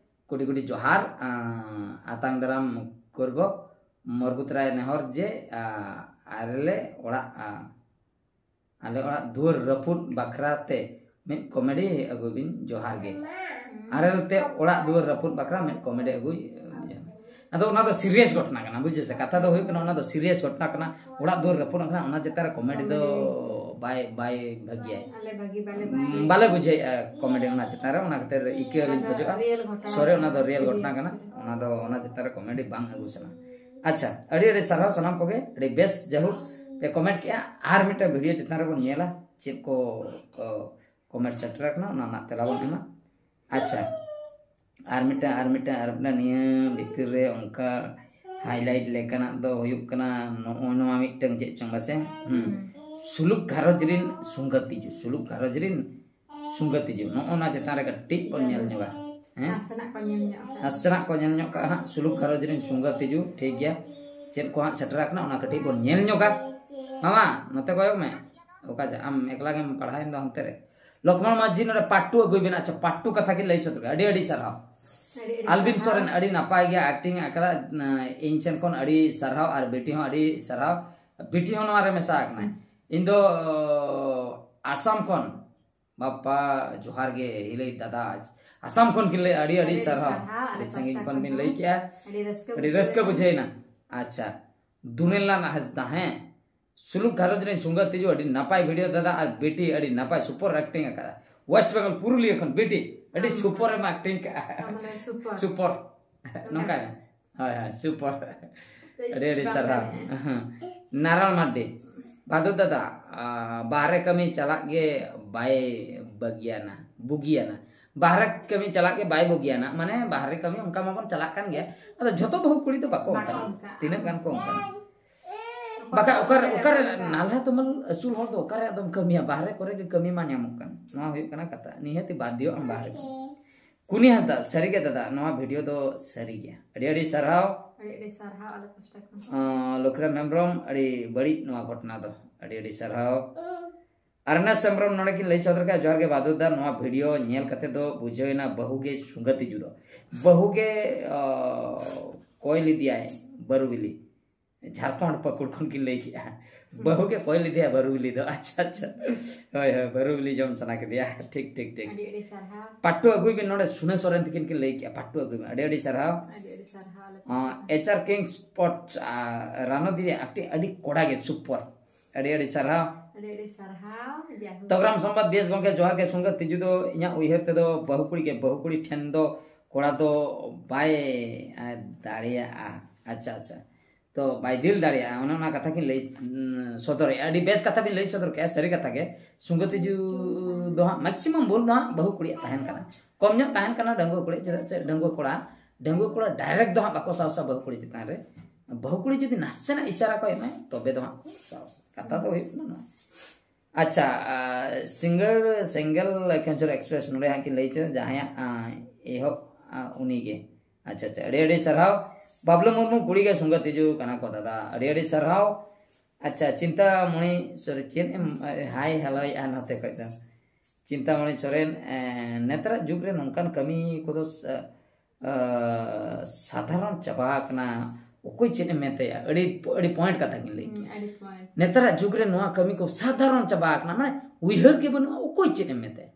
ᱠᱩᱰᱤ ᱠᱩᱰᱤ ᱡᱚᱦᱟᱨ, ᱟᱸ, ᱟᱛᱟᱝ ᱫᱟᱨᱟᱢ ᱠᱚᱨᱵᱚ, ᱢᱚᱨᱵᱩᱛ ᱨᱟᱭ ᱱᱮᱦᱚᱨ ᱡᱮ, ᱟᱸ, ᱟᱨᱮᱞᱮ ᱚᱲᱟᱜ, ᱟᱸ, ᱟᱞᱮ ᱚᱲᱟᱜ ᱫᱩᱣᱟᱹᱨ ᱨᱟᱹᱯᱩᱫ ᱵᱟᱠᱷᱨᱟ ᱛᱮ ᱢᱤᱫ ᱠᱚᱢᱮᱰᱤ ᱟᱹᱜᱩᱭ ᱵᱤᱱ, ᱡᱚᱦᱟᱨ ᱜᱮ᱾ ᱟᱨᱮᱞ ᱛᱮ ᱚᱲᱟᱜ ᱫᱩᱣᱟᱹᱨ ᱨᱟᱹᱯᱩᱫ ᱵᱟᱠᱷᱨᱟ ᱢᱤᱫ ᱠᱚᱢᱮᱰᱤ ᱟᱹᱜᱩᱭ, ᱡᱚᱦᱟᱨ᱾ ᱟᱫᱚ ᱚᱱᱟ ᱫᱚ ᱥᱤᱨᱤᱭᱟᱥ ᱜᱷᱚᱴᱚᱱᱟ ᱠᱟᱱᱟ, ᱵᱩᱡᱷᱟᱹᱣ ᱥᱮ? ᱠᱟᱛᱷᱟ ᱫᱚ ᱦᱩᱭᱩᱜ ᱠᱟᱱᱟ, ᱚᱱᱟ ᱫᱚ ᱥᱤᱨᱤᱭᱟᱥ ᱜᱷᱚᱴᱚᱱᱟ ᱠᱟᱱᱟ, ᱚᱲᱟᱜ ᱫᱩᱣᱟᱹᱨ ᱨᱟᱹᱯᱩᱫ ᱟᱠᱟᱱᱟ, ᱚᱱᱟ ᱪᱮᱛᱟᱱ ᱨᱮ ᱠᱚᱢᱮᱰᱤ ᱫᱚ ᱵᱟᱭ ᱵᱟᱭ ᱵᱷᱟᱹᱜᱤᱭᱟᱭ᱾ ᱟᱞᱮ ᱵᱷᱟᱹᱜᱤ ᱵᱟᱞᱮ ᱵᱟᱞᱮ ᱵᱩᱡᱷᱟᱹᱣᱮᱫᱼᱟ ᱠᱚᱢᱮᱰᱤ ᱚᱱᱟ ᱪᱮᱛᱟᱱ ᱨᱮ, ᱚᱱᱟ ᱠᱷᱟᱹᱛᱤᱨ ᱤᱠᱟᱹ ᱞᱤᱧ ᱠᱷᱚᱡᱚᱜᱼᱟ᱾ ᱥᱚᱨᱤ, ᱚᱱᱟ ᱫᱚ ᱨᱤᱭᱮᱞ ᱜᱷᱚᱴᱚᱱᱟ ᱠᱟᱱᱟ, ᱚᱱᱟ ᱫᱚ ᱚᱱᱟ ᱪᱮᱛᱟᱱ ᱨᱮ ᱠᱚᱢᱮᱰᱤ ᱵᱟᱝ ᱟᱹᱜᱩ ᱥᱟᱱᱟ᱾ ᱟᱪᱪᱷᱟ, ᱟᱹᱰᱤ ᱟᱹᱰᱤ ᱥᱟᱨᱦᱟᱣ ᱥᱟᱱᱟᱢ ᱠᱚᱜᱮ, ᱟᱹᱰᱤ ᱵᱮᱥ ᱡᱟᱭᱦᱳᱠ ᱯᱮ ᱠᱚᱢᱮᱱᱴ ᱠᱮᱜᱼᱟ᱾ ᱟᱨ ᱢᱤᱫᱴᱟᱝ ᱵᱷᱤᱰᱤᱭᱳ ᱪᱮᱛᱟᱱ ᱨᱮᱵᱚᱱ ᱧᱮᱞᱟ ᱪᱮᱫ ᱠᱚ ᱠᱚᱢᱮᱱᱴ ᱥᱮᱴᱮᱨ ᱟᱠᱟᱱᱟ, ᱚᱱᱟ ᱨᱮᱱᱟᱜ ᱛᱮᱞᱟ ᱵᱚᱱ ᱮᱢᱟ᱾ ᱟᱪᱪᱷᱟ, ᱟᱨ ᱢᱤᱫᱴᱟᱝ ᱟᱨ ᱢᱤᱫᱴᱟᱝ ᱟᱨ ᱢᱤᱫᱴᱟᱝ ᱱᱤᱭᱟᱹ ᱵᱷᱤᱛᱤᱨ ᱨᱮ ᱚᱱᱠᱟ ᱦᱟᱭᱞᱟᱭᱤᱴ ᱞᱮᱠᱟᱱᱟᱜ ᱫᱚ ᱦᱩᱭᱩᱜ ᱠᱟᱱᱟ ᱱᱚᱜᱼᱚ ᱱᱚᱣᱟ ᱢᱤᱫᱴᱟᱝ, ᱪᱮᱫ ᱪᱚᱝ ᱵᱟᱥᱮ? ᱦᱩᱸ᱾ ᱥᱩᱞᱩᱠ ᱜᱷᱟᱨᱚᱸᱡᱽ ᱨᱤᱱ ᱥᱩᱸᱜᱟᱹ ᱛᱤᱡᱩ, ᱥᱩᱞᱩᱠ ᱜᱷᱟᱨᱚᱸᱡᱽ ᱨᱤᱱ ᱥᱩᱸᱜᱟᱹ ᱛᱤᱡᱩ, ᱱᱚᱜᱼᱚ ᱱᱚᱣᱟ ᱪᱮᱛᱟᱱ ᱨᱮ ᱠᱟᱹᱴᱤᱡ ᱵᱚᱱ ᱧᱮᱞ ᱧᱚᱜᱟ᱾ ᱦᱮᱸ? ᱱᱟᱥᱮᱱᱟᱜ ᱠᱚ ᱧᱮᱞ ᱧᱚᱜ ᱠᱟᱜᱼᱟ᱾ ᱱᱟᱥᱮᱱᱟᱜ ᱠᱚ ᱧᱮᱞ ᱧᱚᱜ ᱠᱟᱜᱼᱟ ᱦᱟᱸᱜ, ᱥᱩᱞᱩᱠ ᱜᱷᱟᱨᱚᱸᱡᱽ ᱨᱤᱱ ᱥᱩᱸᱜᱟᱹ ᱛᱤᱡᱩ, ᱴᱷᱤᱠ ᱜᱮᱭᱟ᱾ ᱪᱮᱫ ᱠᱚ ᱦᱟᱸᱜ ᱥᱮᱴᱮᱨ ᱟᱠᱟᱱᱟ, ᱚᱱᱟ ᱠᱟᱹᱴᱤᱡ ᱵᱚᱱ ᱧᱮᱞ ᱧᱚᱜᱟ᱾ ᱢᱟᱢᱟ, ᱱᱚᱛᱮ ᱠᱚᱭᱚᱜ ᱢᱮ᱾ ᱚᱠᱟ ᱡᱮ ᱟᱢ ᱮᱠᱞᱟ ᱜᱮᱢ ᱯᱟᱲᱦᱟᱣᱮᱱ ᱫᱚ ᱦᱟᱱᱛᱮ ᱨᱮ᱾ ᱞᱚᱠᱷᱢᱚᱱ ᱢᱟᱹᱡᱷᱤ ᱱᱚᱰᱮ ᱯᱟᱴᱴᱩ ᱟᱹᱜᱩᱭ ᱵᱮᱱ᱾ ᱟᱪᱪᱷᱟ, ᱯᱟᱴᱴᱩ ᱠᱟᱛᱷᱟ ᱠᱤᱱ ᱞᱟᱹᱭ ᱥᱚᱫᱚᱨ ᱠᱮᱫᱟ᱾ ᱟᱹᱰᱤ ᱟᱹᱰᱤ ᱥᱟᱨᱦᱟᱣ᱾ ᱟᱹᱰᱤ ᱟᱹᱰᱤ ᱟᱞᱵᱤᱱ ᱥᱟᱨᱦᱟᱣ᱾ ᱥᱚᱨᱮᱱ ᱟᱹᱰᱤ ᱱᱟᱯᱟᱭ ᱜᱮ ᱮᱠᱴᱤᱝ ᱟᱠᱟᱫᱟ᱾ ᱤᱧ ᱥᱮᱱ ᱠᱷᱚᱱ ᱟᱹᱰᱤ ᱥᱟᱨᱦᱟᱣ, ᱟᱨ ᱵᱤᱴᱤ ᱦᱚᱸ ᱟᱹᱰᱤ ᱥᱟᱨᱦᱟᱣ᱾ ᱵᱤᱴᱤ ᱦᱚᱸ ᱱᱚᱣᱟ ᱨᱮ ᱢᱮᱥᱟ ᱟᱠᱟᱱᱟᱭ᱾ ᱤᱧ ᱫᱚ ᱟᱥᱟᱢ ᱠᱷᱚᱱ᱾ ᱵᱟᱯᱟ ᱡᱚᱦᱟᱨ ᱜᱮ ᱦᱤᱞᱟᱹᱭ ᱫᱟᱫᱟ, ᱟᱥᱟᱢ ᱠᱷᱚᱱ ᱠᱤᱱ ᱞᱟᱹᱭ, ᱟᱹᱰᱤ ᱟᱹᱰᱤ ᱟᱹᱰᱤ ᱥᱟᱨᱦᱟᱣ᱾ ᱥᱟᱨᱦᱟᱣ, ᱟᱞᱮ ᱟᱹᱰᱤ ᱥᱟᱺᱜᱤᱧ ᱯᱟᱥᱴᱟ ᱠᱷᱚᱱ ᱠᱷᱚᱱ ᱵᱤᱱ ᱦᱚᱸ᱾ ᱞᱟᱹᱭ ᱠᱮᱜᱼᱟ᱾ ᱟᱹᱰᱤ ᱨᱟᱹᱥᱠᱟᱹ ᱟᱹᱰᱤ ᱵᱩᱡᱷᱟᱹᱣ ᱨᱟᱹᱥᱠᱟᱹ ᱮᱱᱟ᱾ ᱵᱩᱡᱷᱟᱹᱣ ᱮᱱᱟ᱾ ᱟᱪᱪᱷᱟ, ᱫᱩᱱᱮᱞᱟᱞ ᱦᱟᱸᱥᱫᱟ, ᱦᱮᱸ, ᱥᱩᱞᱩᱠ ᱜᱷᱟᱨᱚᱸᱡᱽ ᱨᱮᱱ ᱥᱩᱸᱜᱟᱹ ᱛᱤᱡᱩ, ᱟᱹᱰᱤ ᱱᱟᱯᱟᱭ ᱵᱷᱤᱰᱤᱭᱳ ᱫᱟᱫᱟ ᱟᱨ ᱵᱤᱴᱤ, ᱟᱹᱰᱤ ᱱᱟᱯᱟᱭ ᱥᱩᱯᱚᱨ ᱮᱠᱴᱤᱝ ᱟᱠᱟᱫᱟ᱾ ᱣᱮᱥᱴ ᱵᱮᱝᱜᱚᱞ ᱯᱩᱨᱩᱞᱤᱭᱟᱹ ᱠᱷᱚᱱ ᱵᱤᱴᱤ, ᱟᱹᱰᱤ ᱦᱩᱸ᱾ ᱥᱩᱯᱚᱨ ᱮᱢ ᱮᱠᱴᱤᱝ ᱠᱟᱜᱼᱟ᱾ ᱛᱟᱨᱢᱟᱱᱮ ᱥᱩᱯᱚᱨ᱾ ᱥᱩᱯᱚᱨ᱾ ᱱᱚᱝᱠᱟ᱾ ᱱᱚᱝᱠᱟ ᱜᱮ᱾ ᱦᱳᱭ, ᱦᱳᱭ, ᱥᱩᱯᱚᱨ᱾ ᱟᱹᱰᱤ ᱟᱹᱰᱤ ᱵᱟᱝ ᱥᱟᱨᱦᱟᱣ᱾ ᱫᱟᱲᱮᱭᱟᱜᱼᱟ᱾ ᱦᱮᱸ᱾ ᱱᱟᱨᱟᱭᱚᱱ ᱢᱟᱨᱰᱤ, ᱵᱷᱟᱫᱩ ᱫᱟᱫᱟ, ᱟ, ᱵᱟᱦᱨᱮ ᱠᱟᱹᱢᱤ ᱪᱟᱞᱟᱜ ᱜᱮ ᱵᱟᱭ ᱵᱟᱹᱜᱤᱭᱟᱱᱟ, ᱵᱩᱜᱤᱭᱟᱱᱟ᱾ ᱵᱟᱦᱨᱮ ᱠᱟᱹᱢᱤ ᱪᱟᱞᱟᱜ ᱜᱮ ᱵᱟᱭ ᱵᱩᱜᱤᱭᱟᱱᱟ, ᱢᱟᱱᱮ ᱵᱟᱦᱨᱮ ᱠᱟᱹᱢᱤ ᱚᱱᱠᱟ ᱢᱟᱵᱚᱱ ᱪᱟᱞᱟᱜ ᱠᱟᱱ ᱜᱮᱭᱟ᱾ ᱟᱫᱚ ᱡᱷᱚᱛᱚ ᱵᱟᱹᱦᱩ ᱠᱩᱲᱤ ᱫᱚ ᱵᱟᱠᱚ ᱵᱟᱠᱚ ᱚᱱᱠᱟᱱᱟ᱾ ᱚᱱᱠᱟᱜᱼᱟ᱾ ᱛᱤᱱᱟᱹᱜ ᱜᱟᱱ ᱠᱚ ᱚᱱᱠᱟᱱᱟ? ᱚᱠᱚᱭ ᱵᱟᱠᱷᱟᱡ ᱫᱚ ᱚᱠᱟᱨᱮ, ᱚᱠᱟᱨᱮ ᱚᱠᱟᱨᱮ ᱚᱱᱠᱟᱱᱟ? ᱱᱟᱞᱦᱟ ᱛᱩᱢᱟᱹᱞ ᱟᱹᱥᱩᱞ ᱦᱚᱲ ᱫᱚ ᱚᱠᱟᱨᱮ ᱟᱫᱚᱢ ᱠᱟᱹᱢᱤᱭᱟ? ᱵᱟᱦᱨᱮ ᱠᱚᱨᱮ ᱜᱮ ᱠᱟᱹᱢᱤ ᱢᱟ ᱧᱟᱢᱚᱜ ᱠᱟᱱ᱾ ᱱᱚᱣᱟ ᱦᱩᱭᱩᱜ ᱠᱟᱱᱟ ᱠᱟᱛᱷᱟ᱾ ᱱᱤᱦᱟᱹᱛᱤ ᱵᱟᱫᱽᱫᱷᱚ ᱟᱢ ᱵᱟᱦᱨᱮ ᱠᱟᱹᱢᱤ᱾ ᱠᱩᱱᱤ ᱦᱟᱸᱥᱫᱟ, ᱥᱟᱹᱨᱤᱜᱮ ᱫᱟᱫᱟ, ᱱᱚᱣᱟ ᱵᱷᱤᱰᱤᱭᱳ ᱫᱚ ᱥᱟᱹᱨᱤ ᱜᱮᱭᱟ᱾ ᱟᱹᱰᱤ ᱟᱹᱰᱤ ᱥᱟᱨᱦᱟᱣ᱾ ᱟᱹᱰᱤ ᱟᱹᱰᱤ ᱥᱟᱨᱦᱟᱣ ᱟᱞᱮ ᱯᱟᱥᱴᱟ ᱠᱷᱚᱱ᱾ ᱟᱸ, ᱞᱚᱠᱷᱤᱨᱟᱢ ᱦᱮᱢᱵᱨᱚᱢ, ᱟᱹᱰᱤ ᱵᱟᱹᱲᱤᱡ ᱱᱚᱣᱟ ᱜᱷᱚᱴᱚᱱᱟ ᱫᱚ᱾ ᱟᱹᱰᱤ ᱟᱹᱰᱤ ᱥᱟᱨᱦᱟᱣ᱾ ᱟᱨᱱᱮᱥ ᱦᱮᱢᱵᱨᱚᱢ ᱱᱚᱰᱮ ᱠᱤᱱ ᱞᱟᱹᱭ ᱥᱚᱫᱚᱨ ᱠᱮᱫᱟ, ᱡᱚᱦᱟᱨ ᱜᱮ ᱵᱟᱫᱩ ᱫᱟ, ᱱᱚᱣᱟ ᱵᱷᱤᱰᱤᱭᱳ ᱧᱮᱞ ᱠᱟᱛᱮ ᱫᱚ ᱵᱩᱡᱷᱟᱹᱣ ᱮᱱᱟ ᱵᱟᱹᱦᱩ ᱜᱮ ᱥᱩᱸᱜᱟᱹ ᱛᱤᱡᱩ ᱫᱚ᱾ ᱵᱟᱹᱦᱩ ᱜᱮ, ᱟᱸ, ᱠᱚᱭ ᱞᱮᱫᱮᱭᱟᱭ ᱵᱟᱹᱨᱩ ᱵᱤᱞᱤ᱾ ᱡᱷᱟᱲᱠᱷᱚᱸᱰ ᱯᱟᱹᱠᱩᱲ ᱠᱷᱚᱱ ᱠᱤᱱ ᱞᱟᱹᱭ ᱠᱮᱜᱼᱟ᱾ ᱵᱟᱹᱦᱩ ᱜᱮ ᱠᱚᱭ ᱞᱮᱫᱮᱭᱟ ᱵᱟᱹᱨᱩ ᱵᱤᱞᱤ ᱫᱚ᱾ ᱟᱪᱪᱷᱟ, ᱟᱪᱪᱷᱟ᱾ ᱦᱳᱭ, ᱦᱳᱭ, ᱵᱟᱹᱨᱩ ᱵᱤᱞᱤ ᱡᱚᱢ ᱥᱟᱱᱟ ᱠᱮᱫᱮᱭᱟ᱾ ᱴᱷᱤᱠ, ᱴᱷᱤᱠ, ᱴᱷᱤᱠ᱾ ᱟᱹᱰᱤ ᱟᱹᱰᱤ ᱥᱟᱨᱦᱟᱣ᱾ ᱯᱟᱴᱴᱩ ᱟᱹᱜᱩᱭ ᱵᱤᱱ, ᱱᱚᱰᱮ ᱥᱩᱱᱮ ᱥᱚᱨᱮᱱ ᱛᱤᱠᱤᱱ ᱠᱤᱱ ᱞᱟᱹᱭ ᱠᱮᱜᱼᱟ, ᱯᱟᱴᱴᱩ ᱟᱹᱜᱩᱭ ᱵᱤᱱ᱾ ᱟᱹᱰᱤ ᱟᱹᱰᱤ ᱥᱟᱨᱦᱟᱣ᱾ ᱟᱹᱰᱤ ᱟᱹᱰᱤ ᱥᱟᱨᱦᱟᱣ ᱟᱞᱮ ᱮᱪ ᱟᱨ ᱠᱤᱝ ᱥᱯᱳᱨᱴᱥ, ᱨᱟᱱᱚ ᱫᱤᱫᱤ ᱟᱹᱰᱤ ᱟᱹᱰᱤ ᱠᱚᱲᱟ ᱜᱮ, ᱥᱩᱯᱚᱨ᱾ ᱟᱹᱰᱤ ᱟᱹᱰᱤ ᱥᱟᱨᱦᱟᱣ᱾ ᱟᱹᱰᱤ ᱟᱹᱰᱤ ᱥᱟᱨᱦᱟᱣ᱾ ᱡᱟᱦᱳ᱾ ᱛᱚᱜᱨᱟᱢ ᱥᱚᱢᱵᱟᱫ ᱵᱮᱥ ᱜᱚᱝᱠᱮ, ᱡᱚᱦᱟᱨ ᱜᱮ᱾ ᱥᱩᱸᱜᱟᱹ ᱛᱤᱡᱩ ᱫᱚ ᱤᱧᱟᱹᱜ ᱩᱭᱦᱟᱹᱨ ᱛᱮᱫᱚ ᱵᱟᱹᱦᱩ ᱠᱩᱲᱤ ᱜᱮ, ᱵᱟᱹᱦᱩ ᱠᱩᱲᱤ ᱴᱷᱮᱱ ᱫᱚ ᱠᱚᱲᱟ ᱫᱚ ᱵᱟᱭ, ᱮ, ᱫᱟᱲᱮᱭᱟᱜᱼᱟ᱾ ᱟᱪᱪᱷᱟ, ᱟᱪᱪᱷᱟ, ᱛᱚ ᱵᱟᱭ ᱫᱤᱞ ᱫᱟᱲᱮᱭᱟᱜᱼᱟ, ᱚᱱᱮ ᱚᱱᱟ ᱠᱟᱛᱷᱟ ᱠᱤᱱ ᱞᱟᱹᱭ, ᱩᱸ, ᱥᱚᱫᱚᱨᱮᱜᱼᱟ᱾ ᱟᱹᱰᱤ ᱵᱮᱥ ᱠᱟᱛᱷᱟ ᱵᱤᱱ ᱞᱟᱹᱭ ᱥᱚᱫᱚᱨ ᱠᱮᱜᱼᱟ, ᱥᱟᱹᱨᱤ ᱠᱟᱛᱷᱟ ᱜᱮ᱾ ᱥᱩᱸᱜᱟᱹ ᱛᱤᱡᱩ ᱫᱚ ᱦᱟᱸᱜ ᱢᱮᱠᱥᱤᱢᱟᱢ ᱵᱷᱩᱞ ᱫᱚ ᱦᱟᱸᱜ ᱵᱟᱹᱦᱩ ᱠᱩᱲᱤᱭᱟᱜ ᱛᱟᱦᱮᱱ ᱠᱟᱱᱟ, ᱠᱚᱢ ᱧᱚᱜ ᱛᱟᱦᱮᱱ ᱠᱟᱱᱟ ᱰᱟᱺᱜᱩᱣᱟᱹ ᱠᱩᱲᱤ, ᱪᱮᱫᱟᱜ ᱥᱮ ᱰᱟᱺᱜᱩᱣᱟᱹ ᱠᱚᱲᱟ, ᱰᱟᱺᱜᱩᱣᱟᱹ ᱠᱚᱲᱟ ᱰᱟᱭᱨᱮᱠᱴ ᱫᱚ ᱦᱟᱸᱜ ᱵᱟᱠᱚ ᱥᱟᱦᱚᱥᱟ ᱵᱟᱹᱦᱩ ᱠᱩᱲᱤ ᱪᱮᱛᱟᱱ ᱨᱮ᱾ ᱵᱟᱹᱦᱩ ᱠᱩᱲᱤ ᱡᱩᱫᱤ ᱱᱟᱥᱮᱱᱟᱜ ᱤᱥᱟᱨᱟ ᱠᱚ ᱮᱢᱟᱭ, ᱛᱚᱵᱮ ᱫᱚ ᱦᱟᱸᱜ ᱠᱚ ᱥᱟᱦᱚᱥᱟ᱾ ᱠᱟᱛᱷᱟ ᱫᱚ ᱦᱩᱭᱩᱜ ᱠᱟᱱᱟ ᱱᱚᱣᱟ᱾ ᱟᱪᱪᱷᱟ, ᱟᱨ, ᱥᱤᱸᱜᱟᱹᱲ ᱥᱮᱸᱜᱮᱞ ᱠᱷᱮᱧᱪᱚᱨ ᱮᱠᱥᱯᱨᱮᱥ ᱱᱚᱰᱮ ᱦᱟᱸᱜ ᱠᱤᱱ ᱞᱟᱹᱭ ᱪᱮᱫ, ᱡᱟᱦᱟᱸᱭᱟᱜ, ᱟᱸ, ᱮᱦᱚᱵ, ᱟᱸ, ᱩᱱᱤᱜᱮ᱾ ᱟᱪᱪᱷᱟ, ᱟᱪᱪᱷᱟ, ᱟᱹᱰᱤ ᱟᱹᱰᱤ ᱥᱟᱨᱦᱟᱣ᱾ ᱵᱟᱵᱞᱩ ᱢᱩᱨᱢᱩ ᱠᱩᱲᱤ ᱜᱮ ᱥᱩᱸᱜᱟᱹ ᱛᱤᱡᱩ ᱠᱟᱱᱟ ᱠᱚ ᱫᱟᱫᱟ, ᱟᱹᱰᱤ ᱟᱹᱰᱤ ᱥᱟᱨᱦᱟᱣ᱾ ᱟᱪᱪᱷᱟ, ᱪᱤᱱᱛᱟᱢᱚᱬᱤ ᱥᱚᱨᱮᱱ ᱪᱮᱫ ᱮᱢ ᱦᱟᱭ ᱦᱮᱞᱳᱭᱮᱫᱼᱟ ᱱᱚᱛᱮ ᱠᱷᱚᱡ ᱫᱚ? ᱪᱤᱱᱛᱟᱢᱚᱬᱤ ᱥᱚᱨᱮᱱ, ᱮᱸ, ᱱᱮᱛᱟᱨᱟᱜ ᱡᱩᱜᱽ ᱨᱮ ᱱᱚᱝᱠᱟᱱ ᱠᱟᱹᱢᱤ ᱠᱚᱫᱚ ᱥᱟ-, ᱟ, ᱥᱟᱫᱷᱟᱨᱚᱱ ᱪᱟᱵᱟ ᱟᱠᱟᱱᱟ᱾ ᱚᱠᱚᱭ ᱪᱮᱫ ᱮ ᱢᱮᱛᱟᱭᱟ? ᱟᱹᱰᱤ, ᱟᱹᱰᱤ ᱯᱚᱭᱮᱱᱴ ᱠᱟᱛᱷᱟ ᱠᱤᱱ ᱞᱟᱹᱭ ᱦᱩᱸ, ᱠᱮᱫᱟ᱾ ᱟᱹᱰᱤ ᱯᱚᱭᱮᱱᱴ᱾ ᱱᱮᱛᱟᱨᱟᱜ ᱡᱩᱜᱽ ᱨᱮ ᱱᱚᱣᱟ ᱠᱟᱹᱢᱤ ᱠᱚ ᱥᱟᱫᱷᱟᱨᱚᱱ ᱪᱟᱵᱟ ᱟᱠᱟᱱᱟ, ᱢᱟᱱᱮ ᱩᱭᱦᱟᱹᱨ ᱜᱮ ᱵᱟᱹᱱᱩᱜᱼᱟ, ᱚᱠᱚᱭ ᱪᱮᱫ ᱮ ᱢᱮᱛᱟᱭᱟ᱾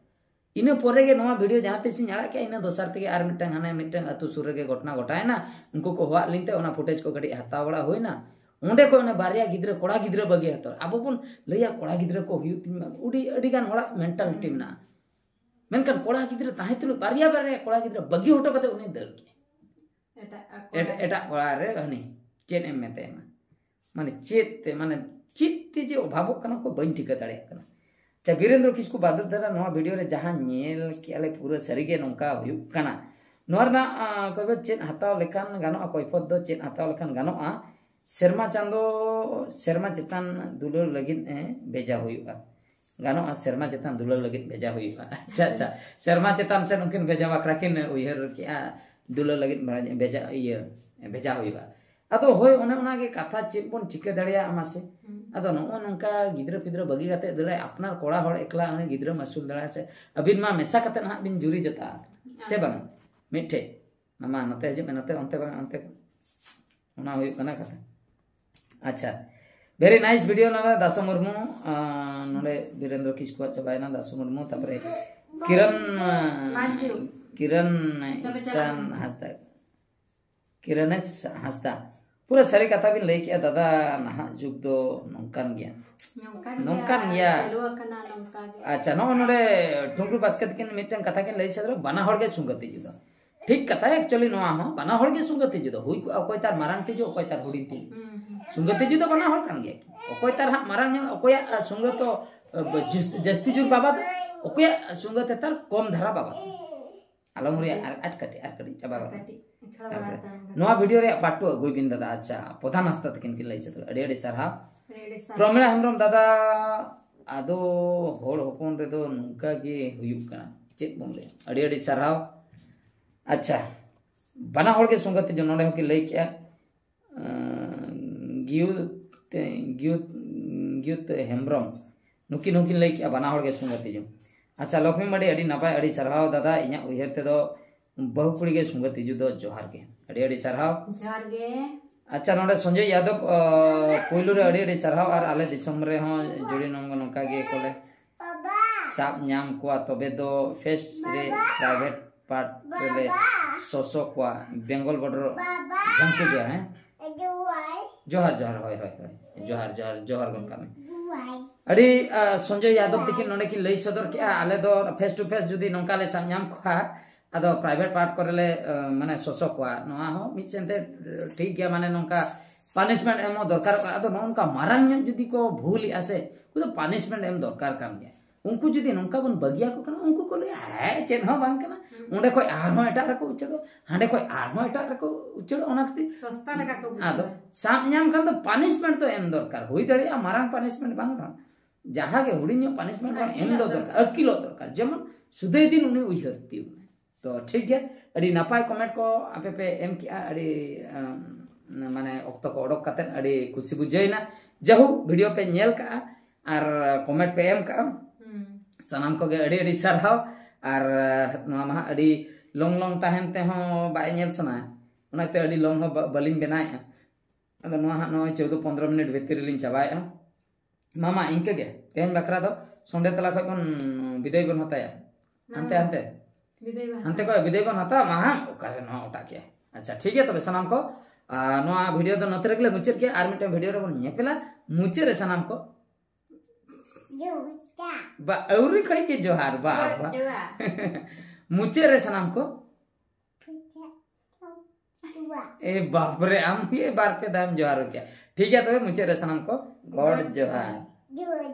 ᱤᱱᱟᱹ ᱯᱚᱨᱮ ᱜᱮ ᱱᱚᱣᱟ ᱵᱷᱤᱰᱤᱭᱳ ᱡᱟᱦᱟᱸ ᱛᱤᱥ ᱤᱧ ᱟᱲᱟᱜ ᱠᱮᱜᱼᱟ, ᱤᱱᱟᱹ ᱫᱚᱥᱟᱨ ᱛᱮᱜᱮ ᱟᱨ ᱢᱤᱫᱴᱟᱝ ᱦᱟᱱᱮ ᱢᱤᱫᱴᱟᱝ ᱟᱹᱛᱩ ᱥᱩᱨ ᱨᱮᱜᱮ ᱜᱷᱚᱴᱚᱱᱟ ᱜᱷᱚᱴᱟᱣᱮᱱᱟ, ᱩᱱᱠᱩ ᱠᱚ ᱦᱚᱦᱚᱣᱟᱫ ᱞᱤᱧ ᱛᱮ ᱚᱱᱟ ᱯᱷᱩᱴᱮᱡᱽ ᱠᱚ ᱠᱟᱹᱴᱤᱡ ᱦᱟᱛᱟᱣ ᱵᱟᱲᱟ ᱦᱩᱭᱱᱟ᱾ ᱚᱸᱰᱮ ᱠᱷᱚᱱ ᱚᱱᱟ ᱵᱟᱨᱭᱟ ᱜᱤᱫᱽᱨᱟᱹ, ᱠᱚᱲᱟ ᱜᱤᱫᱽᱨᱟᱹ ᱵᱟᱹᱜᱤ ᱦᱟᱛᱟᱣ᱾ ᱟᱵᱚ ᱵᱚᱱ ᱞᱟᱹᱭᱟ ᱠᱚᱲᱟ ᱜᱤᱫᱽᱨᱟᱹ ᱠᱚ ᱦᱩᱭᱩᱜ ᱛᱤᱧ ᱢᱟ, ᱟᱹᱰᱤ, ᱟᱹᱰᱤ ᱜᱟᱱ ᱦᱚᱲᱟᱜ ᱢᱮᱱᱴᱟᱞᱤᱴᱤ ᱢᱮᱱᱟᱜᱼᱟ᱾ ᱢᱮᱱᱠᱷᱟᱱ ᱠᱚᱲᱟ ᱜᱤᱫᱽᱨᱟᱹ ᱛᱟᱦᱮᱸ ᱛᱩᱞᱩᱡ ᱵᱟᱨᱭᱟ ᱵᱟᱨᱭᱟ ᱠᱚᱲᱟ ᱜᱤᱫᱽᱨᱟᱹ ᱵᱟᱹᱜᱤ ᱦᱚᱴᱚ ᱠᱟᱛᱮ ᱩᱱᱤ ᱫᱟᱹᱲ ᱠᱮᱫ᱾ ᱮᱴᱟᱜ ᱮᱴ-, ᱮᱴᱟᱜ ᱠᱚᱲᱟ ᱨᱮ ᱦᱟᱹᱱᱤ ᱪᱮᱫ ᱮᱢ ᱢᱮᱛᱟᱭᱟ ᱢᱟ? ᱢᱟᱱᱮ ᱪᱮᱫ ᱛᱮ, ᱢᱟᱱᱮ ᱪᱮᱫ ᱛᱮ ᱡᱮ ᱚᱵᱷᱟᱵᱚᱜ ᱠᱟᱱᱟ ᱠᱚ, ᱵᱟᱹᱧ ᱴᱷᱤᱠᱟᱹ ᱫᱟᱲᱮᱭᱟᱜ ᱠᱟᱱᱟ᱾ ᱟᱪᱪᱷᱟ, ᱵᱤᱨᱮᱱᱫᱨᱚ ᱠᱤᱥᱠᱩ ᱵᱟᱫᱩᱨ ᱫᱟᱫᱟ, ᱱᱚᱣᱟ ᱵᱷᱤᱰᱤᱭᱳ ᱨᱮ ᱡᱟᱦᱟᱸ ᱧᱮᱞ ᱠᱮᱜᱼᱟ ᱞᱮ, ᱯᱩᱨᱟᱹ ᱥᱟᱹᱨᱤᱜᱮ ᱱᱚᱝᱠᱟ ᱦᱩᱭᱩᱜ ᱠᱟᱱᱟ? ᱱᱚᱣᱟ ᱨᱮᱱᱟᱜ, ᱟᱸ, ᱠᱚᱭᱯᱚᱫ ᱪᱮᱫ ᱦᱟᱛᱟᱣ ᱞᱮᱠᱷᱟᱱ ᱜᱟᱱᱚᱜᱼᱟ? ᱠᱚᱭᱯᱚᱫ ᱫᱚ ᱪᱮᱫ ᱦᱟᱛᱟᱣ ᱞᱮᱠᱷᱟᱱ ᱜᱟᱱᱚᱜᱼᱟ? ᱥᱮᱨᱢᱟ ᱪᱟᱸᱫᱚ, ᱥᱮᱨᱢᱟ ᱪᱮᱛᱟᱱ ᱫᱩᱞᱟᱹᱲ ᱞᱟᱹᱜᱤᱫ, ᱮ, ᱵᱷᱮᱡᱟ ᱦᱩᱭᱩᱜᱼᱟ᱾ ᱜᱟᱱᱚᱜᱼᱟ, ᱥᱮᱨᱢᱟ ᱪᱮᱛᱟᱱ ᱫᱩᱞᱟᱹᱲ ᱞᱟᱹᱜᱤᱫ ᱵᱷᱮᱡᱟ ᱦᱩᱭᱩᱜᱼᱟ᱾ ᱟᱪᱪᱷᱟ, ᱟᱪᱪᱷᱟ, ᱥᱮᱨᱢᱟ ᱪᱮᱛᱟᱱ ᱥᱮᱫ ᱩᱱᱠᱤᱱ ᱵᱷᱮᱡᱟ ᱵᱟᱠᱷᱨᱟ ᱠᱤᱱ ᱩᱭᱦᱟᱹᱨ ᱠᱮᱜᱼᱟ, ᱫᱩᱞᱟᱹᱲ ᱞᱟᱹᱜᱤᱫ ᱵᱷᱮᱡᱟ, ᱤᱭᱟᱹ, ᱵᱷᱮᱡᱟ ᱦᱩᱭᱩᱜᱼᱟ᱾ ᱟᱫᱚ ᱦᱳᱭ, ᱚᱱᱮ ᱚᱱᱟᱜᱮ ᱠᱟᱛᱷᱟ, ᱪᱮᱫ ᱵᱚᱱ ᱪᱤᱠᱟᱹ ᱫᱟᱲᱮᱭᱟᱜᱼᱟ ᱢᱟᱥᱮ? ᱦᱩᱸ᱾ ᱟᱫᱚ ᱱᱚᱜᱼᱚ ᱱᱚᱝᱠᱟ ᱜᱤᱫᱽᱨᱟᱹ ᱯᱤᱫᱽᱨᱟᱹ ᱵᱟᱹᱜᱤ ᱠᱟᱛᱮ ᱫᱟᱹᱲᱟᱭ, ᱟᱯᱱᱟᱨ ᱠᱚᱲᱟ ᱦᱚᱲ ᱮᱠᱞᱟ ᱩᱱᱤ ᱜᱤᱫᱽᱨᱟᱹᱢ ᱟᱹᱥᱩᱞ ᱫᱟᱲᱮᱭᱟᱭᱟ ᱥᱮ? ᱟᱹᱵᱤᱱ ᱢᱟ ᱢᱮᱥᱟ ᱠᱟᱛᱮ ᱱᱟᱦᱟᱜ ᱵᱤᱱ ᱡᱩᱨᱤ ᱡᱚᱛᱟ, ᱥᱮ ᱵᱟᱝ? ᱢᱤᱫᱴᱷᱮᱡ, ᱢᱟᱢᱟ ᱱᱚᱛᱮ ᱦᱤᱡᱩᱜ ᱢᱮ, ᱱᱚᱛᱮ, ᱚᱱᱛᱮ ᱵᱟᱝ, ᱚᱱᱛᱮ᱾ ᱚᱱᱟ ᱦᱩᱭᱩᱜ ᱠᱟᱱᱟ ᱠᱟᱛᱷᱟ᱾ ᱟᱪᱪᱷᱟ, very nice video ᱱᱚᱰᱮ ᱫᱟᱥᱚ ᱢᱩᱨᱢᱩ, ᱟᱸ, ᱱᱚᱰᱮ ᱵᱤᱨᱮᱱᱫᱨᱚ ᱠᱤᱥᱠᱩᱣᱟᱜ ᱪᱟᱵᱟᱭᱮᱱᱟ, ᱫᱟᱥᱚ ᱢᱩᱨᱢᱩ, ᱛᱟᱯᱚᱨᱮ ᱠᱤᱨᱚᱱ, ᱟᱸ, ᱢᱟᱱᱰᱤ᱾ ᱠᱤᱨᱚᱱ ᱤᱥᱟᱱ ᱦᱟᱸᱥᱫᱟ, ᱠᱤᱨᱚᱱᱮᱥ ᱦᱟᱸᱥᱫᱟ, ᱯᱩᱨᱟᱹ ᱥᱟᱹᱨᱤ ᱠᱟᱛᱷᱟ ᱵᱤᱱ ᱞᱟᱹᱭ ᱠᱮᱜᱼᱟ ᱫᱟᱫᱟ, ᱱᱟᱦᱟᱜ ᱡᱩᱜᱽ ᱫᱚ ᱱᱚᱝᱠᱟᱱ ᱜᱮᱭᱟ᱾ ᱱᱚᱝᱠᱟᱱ ᱱᱚᱝᱠᱟᱱ ᱜᱮᱭᱟ, ᱜᱮᱭᱟ᱾ ᱪᱟᱹᱞᱩ ᱟᱠᱟᱱᱟ ᱱᱚᱝᱠᱟ ᱜᱮ᱾ ᱟᱪᱪᱷᱟ, ᱱᱚᱜᱼᱚᱭ ᱱᱚᱰᱮ ᱴᱩᱝᱠᱩ ᱵᱟᱥᱠᱮ ᱛᱟᱹᱠᱤᱱ ᱢᱤᱫᱴᱟᱝ ᱠᱟᱛᱷᱟ ᱠᱤᱱ ᱞᱟᱹᱭ ᱥᱚᱫᱚᱨᱟ, ᱵᱟᱱᱟ ᱦᱚᱲ ᱜᱮ ᱥᱩᱸᱜᱟᱹ ᱛᱤᱡᱩ ᱫᱚ᱾ ᱴᱷᱤᱠ ᱠᱟᱛᱷᱟ, actually ᱱᱚᱣᱟ ᱦᱚᱸ ᱵᱟᱱᱟ ᱦᱚᱲ ᱜᱮ ᱥᱩᱸᱜᱟᱹ ᱛᱤᱡᱩ ᱫᱚ᱾ ᱦᱩᱭ ᱠᱚᱜᱼᱟ ᱚᱠᱚᱭ ᱛᱟᱨ ᱢᱟᱨᱟᱝ ᱛᱤᱡᱩ, ᱚᱠᱚᱭ ᱛᱟᱨ ᱦᱩᱰᱤᱧ ᱛᱤᱡᱩ᱾ ᱦᱩᱸ, ᱦᱩᱸ᱾ ᱥᱩᱸᱜᱟᱹ ᱛᱤᱡᱩ ᱫᱚ ᱵᱟᱱᱟ ᱦᱚᱲ ᱠᱟᱱ ᱜᱮᱭᱟ᱾ ᱚᱠᱚᱭ ᱛᱟᱨ ᱦᱟᱸᱜ ᱢᱟᱨᱟᱝ ᱧᱚᱜ, ᱚᱠᱚᱭᱟᱜ, ᱟᱸ, ᱥᱩᱸᱜᱟᱹ ᱛᱚ, ᱟᱸ, ᱡᱟᱹᱥ-, ᱡᱟᱹᱥᱛᱤ ᱡᱳᱨ ᱵᱟᱵᱟᱫ, ᱚᱠᱚᱭᱟᱜ ᱥᱩᱸᱜᱟᱹ ᱛᱮ ᱛᱟᱨ ᱠᱚᱢ ᱫᱷᱟᱨᱟ ᱵᱟᱵᱟᱫ᱾ ᱟᱞᱚᱢ ᱨᱮᱭᱟᱜ ᱟᱨ ᱟᱴ ᱠᱟᱹᱴᱤᱡ, ᱟᱨ ᱠᱟᱹᱴᱤᱡ ᱪᱟᱵᱟ ᱟᱨ ᱜᱚᱫᱚᱜ᱾ ᱠᱟᱹᱴᱤᱡ ᱠᱷᱮᱲᱟ ᱟᱨ ᱵᱟᱲᱟ ᱠᱟᱹᱴᱤᱡ᱾ ᱛᱟᱢ ᱠᱟᱹᱴᱤᱡ᱾ ᱱᱚᱣᱟ video ᱨᱮᱭᱟᱜ part two ᱟᱹᱜᱩᱭ ᱵᱤᱱ ᱫᱟᱫᱟ᱾ ᱟᱪᱪᱷᱟ, ᱯᱨᱚᱫᱷᱟᱱ ᱦᱟᱸᱥᱫᱟ ᱛᱟᱹᱠᱤᱱ ᱠᱤᱱ ᱞᱟᱹᱭ ᱪᱮᱫ, ᱟᱹᱰᱤ ᱟᱹᱰᱤ ᱥᱟᱨᱦᱟᱣ᱾ ᱟᱹᱰᱤ ᱟᱹᱰᱤ ᱥᱟᱨᱦᱟᱣ᱾ ᱯᱨᱚᱢᱤᱞᱟ ᱦᱮᱢᱵᱨᱚᱢ ᱫᱟᱫᱟ, ᱟᱫᱚ ᱦᱚᱲ ᱦᱚᱯᱚᱱ ᱨᱮᱫᱚ ᱱᱚᱝᱠᱟ ᱜᱮ ᱦᱩᱭᱩᱜ ᱠᱟᱱᱟ, ᱪᱮᱫ ᱵᱚᱱ ᱞᱟᱹᱭᱟ? ᱟᱹᱰᱤ ᱟᱹᱰᱤ ᱥᱟᱨᱦᱟᱣ᱾ ᱟᱪᱪᱷᱟ, ᱵᱟᱱᱟ ᱦᱚᱲ ᱜᱮ ᱥᱚᱸᱜᱮ ᱛᱮ ᱱᱚᱰᱮ ᱦᱚᱸᱠᱤᱱ ᱞᱟᱹᱭ ᱠᱮᱜᱼᱟ, ᱟᱸ, ᱜᱤᱭᱩᱛ, ᱜᱤᱭᱩᱛ, ᱜᱤᱭᱩᱛ ᱦᱮᱢᱵᱨᱚᱢ, ᱱᱩᱠᱤᱱ ᱦᱚᱸᱠᱤᱱ ᱞᱟᱹᱭ ᱠᱮᱜᱼᱟ ᱵᱟᱱᱟ ᱦᱚᱲ ᱜᱮ ᱥᱚᱸᱜᱮ ᱛᱮ᱾ ᱟᱪᱪᱷᱟ, ᱞᱚᱠᱷᱢᱤ ᱢᱟᱹᱰᱤ, ᱟᱹᱰᱤ ᱱᱟᱯᱟᱭ, ᱟᱹᱰᱤ ᱥᱟᱨᱦᱟᱣ ᱫᱟᱫᱟ᱾ ᱤᱧᱟᱹᱜ ᱩᱭᱦᱟᱹᱨ ᱛᱮᱫᱚ ᱵᱟᱹᱦᱩ ᱠᱩᱲᱤ ᱜᱮ ᱥᱚᱸᱜᱮ ᱛᱤᱡᱩ ᱫᱚ᱾ ᱡᱚᱦᱟᱨ ᱜᱮ, ᱟᱹᱰᱤ ᱟᱹᱰᱤ ᱥᱟᱨᱦᱟᱣ᱾ ᱡᱚᱦᱟᱨ ᱜᱮ᱾ ᱟᱪᱪᱷᱟ, ᱱᱚᱰᱮ ᱥᱚᱧᱡᱚᱭ ᱭᱟᱫᱚᱵ, ᱟᱸ, ᱯᱩᱭᱞᱩ ᱨᱮ ᱟᱹᱰᱤ ᱟᱹᱰᱤ ᱥᱟᱨᱦᱟᱣ, ᱟᱨ ᱟᱞᱮ ᱫᱤᱥᱚᱢ ᱨᱮᱦᱚᱸ ᱡᱩᱲᱤ ᱱᱚᱝ-, ᱱᱚᱝᱠᱟ ᱜᱮ ᱠᱚᱞᱮ ᱥᱟᱵ ᱧᱟᱢ ᱠᱚᱣᱟ, ᱛᱚᱵᱮ ᱫᱚ ᱯᱷᱮᱥ ᱨᱮ ᱯᱨᱟᱭᱵᱷᱮᱴ ᱯᱟᱨᱴ ᱨᱮᱞᱮ ᱥᱚᱥᱚ ᱠᱚᱣᱟ, ᱵᱮᱝᱜᱚᱞ ᱵᱚᱰᱟᱨ ᱡᱷᱟᱝᱠᱩ ᱡᱚᱦᱟᱨ, ᱦᱮᱸ? ᱡᱚᱦᱟᱨ, ᱡᱚᱦᱟᱨ, ᱦᱳᱭ, ᱦᱳᱭ, ᱦᱳᱭ᱾ ᱡᱚᱦᱟᱨ, ᱡᱚᱦᱟᱨ, ᱡᱚᱦᱟᱨ ᱜᱚᱫ ᱠᱟᱜ ᱢᱮ᱾ ᱟᱹᱰᱤ, ᱟᱸ, ᱥᱚᱧᱡᱚᱭ ᱭᱟᱫᱚᱵ ᱛᱤᱠᱤᱱ ᱱᱚᱰᱮ ᱠᱤᱱ ᱞᱟᱹᱭ ᱥᱚᱫᱚᱨ ᱠᱮᱜᱼᱟ, ᱟᱞᱮ ᱫᱚ ᱯᱷᱮᱥ ᱴᱩ ᱯᱷᱮᱥ ᱡᱩᱫᱤ ᱱᱚᱝᱠᱟ ᱞᱮ ᱥᱟᱵ ᱧᱟᱢ ᱠᱚᱣᱟ, ᱟᱫᱚ ᱯᱨᱟᱭᱵᱷᱮᱴ ᱯᱟᱨᱴ ᱠᱚᱨᱮ ᱞᱮ, ᱟᱸ, ᱢᱟᱱᱮ ᱥᱚᱥᱚ ᱠᱚᱣᱟ᱾ ᱱᱚᱣᱟ ᱦᱚᱸ ᱢᱤᱫ ᱥᱮᱱ ᱛᱮ ᱴᱷᱤᱠ ᱜᱮᱭᱟ, ᱢᱟᱱᱮ ᱱᱚᱝᱠᱟ punishment ᱮᱢ ᱦᱚᱸ ᱫᱚᱨᱠᱟᱨᱚᱜ ᱠᱟᱱᱟ᱾ ᱟᱫᱚ ᱱᱚᱜᱼᱚ ᱱᱚᱝᱠᱟ ᱢᱟᱨᱟᱝ ᱧᱚᱜ ᱡᱩᱫᱤ ᱠᱚ ᱵᱷᱩᱞᱮᱜᱼᱟ ᱥᱮ, ᱩᱱᱠᱩ ᱫᱚ punishment ᱮᱢ ᱫᱚᱨᱠᱟᱨ ᱠᱟᱱ ᱜᱮᱭᱟ᱾ ᱩᱱᱠᱩ ᱡᱩᱫᱤ ᱱᱚᱝᱠᱟ ᱵᱚᱱ ᱵᱟᱹᱜᱤᱭᱟᱠᱚ ᱠᱟᱱᱟ, ᱩᱱᱠᱩ ᱠᱚ ᱞᱟᱹᱭᱟ, "ᱦᱮᱸ, ᱪᱮᱫ ᱦᱚᱸ ᱵᱟᱝ ᱠᱟᱱᱟ, ᱦᱩᱸ᱾ ᱚᱸᱰᱮ ᱠᱷᱚᱡ ᱟᱨᱦᱚᱸ ᱮᱴᱟᱜ ᱨᱮᱠᱚ ᱩᱪᱟᱹᱲᱚᱜᱼᱟ, ᱦᱟᱸᱰᱮ ᱠᱷᱚᱡ ᱟᱨᱦᱚᱸ ᱮᱴᱟᱜ ᱨᱮᱠᱚ ᱩᱪᱟᱹᱲᱚᱜᱼᱟ", ᱚᱱᱟ ᱠᱷᱟᱹᱛᱤᱨ ᱥᱚᱥᱛᱟ ᱞᱮᱠᱟ ᱠᱚ ᱵᱩᱡᱷᱟᱹᱣᱟ᱾ ᱟᱫᱚ ᱥᱟᱵ ᱧᱟᱢ ᱠᱷᱟᱱ ᱫᱚ punishment ᱫᱚ ᱮᱢ ᱫᱚᱨᱠᱟᱨ᱾ ᱦᱩᱭ ᱫᱟᱲᱮᱭᱟᱜᱼᱟ ᱢᱟᱨᱟᱝ punishment ᱵᱟᱝ ᱨᱮᱦᱚᱸ, ᱡᱟᱦᱟᱸ ᱜᱮ ᱦᱩᱰᱤᱧ ᱧᱚᱜ punishment ᱵᱟᱝ ᱮᱢ ᱫᱚ ᱟᱹᱠᱤᱞᱚᱜ ᱫᱚᱨᱠᱟᱨ, ᱫᱚᱨᱠᱟᱨ᱾ ᱟᱹᱠᱤᱞᱚᱜ ᱫᱚᱨᱠᱟᱨ᱾ ᱡᱮᱢᱚᱱ ᱥᱩᱫᱟᱹᱭ ᱫᱤᱱ ᱩᱱᱤ ᱩᱭᱦᱟᱹᱨ ᱛᱤᱭᱳᱜ ᱢᱮ᱾ ᱛᱚ ᱴᱷᱤᱠ ᱜᱮᱭᱟ, ᱟᱹᱰᱤ ᱱᱟᱯᱟᱭ comment ᱠᱚ ᱟᱯᱮ ᱯᱮ ᱮᱢ ᱠᱮᱜᱼᱟ, ᱟᱹᱰᱤ, ᱟᱢ, ᱢᱟᱱᱮ ᱚᱠᱛᱚ ᱠᱚ ᱚᱰᱚᱠ ᱠᱟᱛᱮᱫ ᱟᱹᱰᱤ ᱠᱩᱥᱤ ᱵᱩᱡᱷᱟᱹᱣ ᱮᱱᱟ᱾ ᱡᱟᱭᱦᱳᱠ, video ᱯᱮ ᱧᱮᱞ ᱠᱟᱜᱼᱟ ᱟᱨ comment ᱯᱮ ᱮᱢ ᱠᱟᱜᱼᱟ᱾ ᱦᱩᱸ᱾ ᱥᱟᱱᱟᱢ ᱠᱚᱜᱮ ᱟᱹᱰᱤ ᱟᱹᱰᱤ ᱥᱟᱨᱦᱟᱣ᱾ ᱟᱨ ᱱᱚᱣᱟ ᱢᱟ ᱦᱟᱸᱜ ᱟᱹᱰᱤ long long ᱛᱟᱦᱮᱱ ᱛᱮᱦᱚᱸ ᱵᱟᱭ ᱧᱮᱞ ᱥᱟᱱᱟ, ᱚᱱᱟᱛᱮ ᱟᱹᱰᱤ long ᱦᱚᱸ ᱵᱟ-, ᱵᱟᱹᱞᱤᱧ ᱵᱮᱱᱟᱣᱮᱫᱼᱟ᱾ ᱟᱫᱚ ᱱᱚᱣᱟ ᱦᱟᱸᱜ ᱱᱚᱜᱼᱚᱭ ᱪᱳᱫᱽᱫᱳ ᱯᱚᱱᱫᱽᱨᱚ ᱢᱤᱱᱤᱴ ᱵᱷᱤᱛᱤᱨ ᱨᱮᱞᱤᱧ ᱪᱟᱵᱟᱭᱮᱫᱼᱟ᱾ ᱢᱟ ᱢᱟ, ᱤᱱᱠᱟᱹ ᱜᱮ ᱛᱮᱦᱮᱧ ᱵᱟᱠᱷᱨᱟ ᱫᱚ ᱥᱚᱸᱰᱮ ᱛᱟᱞᱟ ᱠᱷᱚᱡ ᱵᱚᱱ ᱵᱤᱫᱟᱹᱭ ᱵᱚᱱ ᱦᱟᱛᱟᱭᱟ᱾ ᱦᱟᱱᱛᱮ ᱦᱟᱱᱛᱮ ᱦᱟᱱᱛᱮ ᱠᱷᱚᱡ ᱵᱤᱫᱟᱹᱭ ᱵᱚᱱ ᱦᱟᱛᱟᱣᱟ᱾ ᱢᱟ ᱦᱟᱸᱜ ᱚᱠᱟᱨᱮ ᱱᱚᱣᱟ ᱚᱴᱟᱜ ᱠᱮᱜᱼᱟ᱾ ᱟᱪᱪᱷᱟ, ᱴᱷᱤᱠ ᱜᱮᱭᱟ ᱛᱚᱵᱮ ᱥᱟᱱᱟᱢ ᱠᱚ, ᱟᱨ ᱱᱚᱣᱟ ᱵᱷᱤᱰᱤᱭᱳ ᱫᱚ ᱱᱚᱛᱮ ᱨᱮᱜᱮ ᱞᱮ ᱢᱩᱪᱟᱹᱫ ᱠᱮᱜᱼᱟ᱾ ᱟᱨ ᱢᱤᱫᱴᱮᱱ ᱵᱷᱤᱰᱤᱭᱳ ᱨᱮᱵᱚᱱ ᱧᱮᱯᱮᱞᱟ᱾ ᱢᱩᱪᱟᱹᱫ ᱨᱮ ᱥᱟᱱᱟᱢ ᱠᱚ ᱡᱚᱦᱟᱨ᱾ ᱵᱟ, ᱟᱹᱣᱨᱤ ᱠᱷᱚᱡ ᱜᱮ ᱡᱚᱦᱟᱨ᱾ ᱵᱟ, ᱵᱟ᱾ ᱡᱚᱦᱟᱨ᱾ ᱢᱩᱪᱟᱹᱫ ᱨᱮ ᱥᱟᱱᱟᱢ ᱠᱚ ᱮ ᱵᱟᱯ ᱨᱮ, ᱟᱢ ᱜᱮ ᱵᱟᱨ ᱯᱮ ᱫᱷᱟᱣᱮᱢ ᱡᱚᱦᱟᱨ ᱠᱮᱜᱼᱟ᱾ ᱴᱷᱤᱠ ᱜᱮᱭᱟ, ᱛᱚᱵᱮ ᱢᱩᱪᱟᱹᱫ ᱨᱮ ᱥᱟᱱᱟᱢ ᱠᱚ ᱜᱚᱰ ᱡᱚᱦᱟᱨ᱾ ᱡᱚᱦᱟᱨ᱾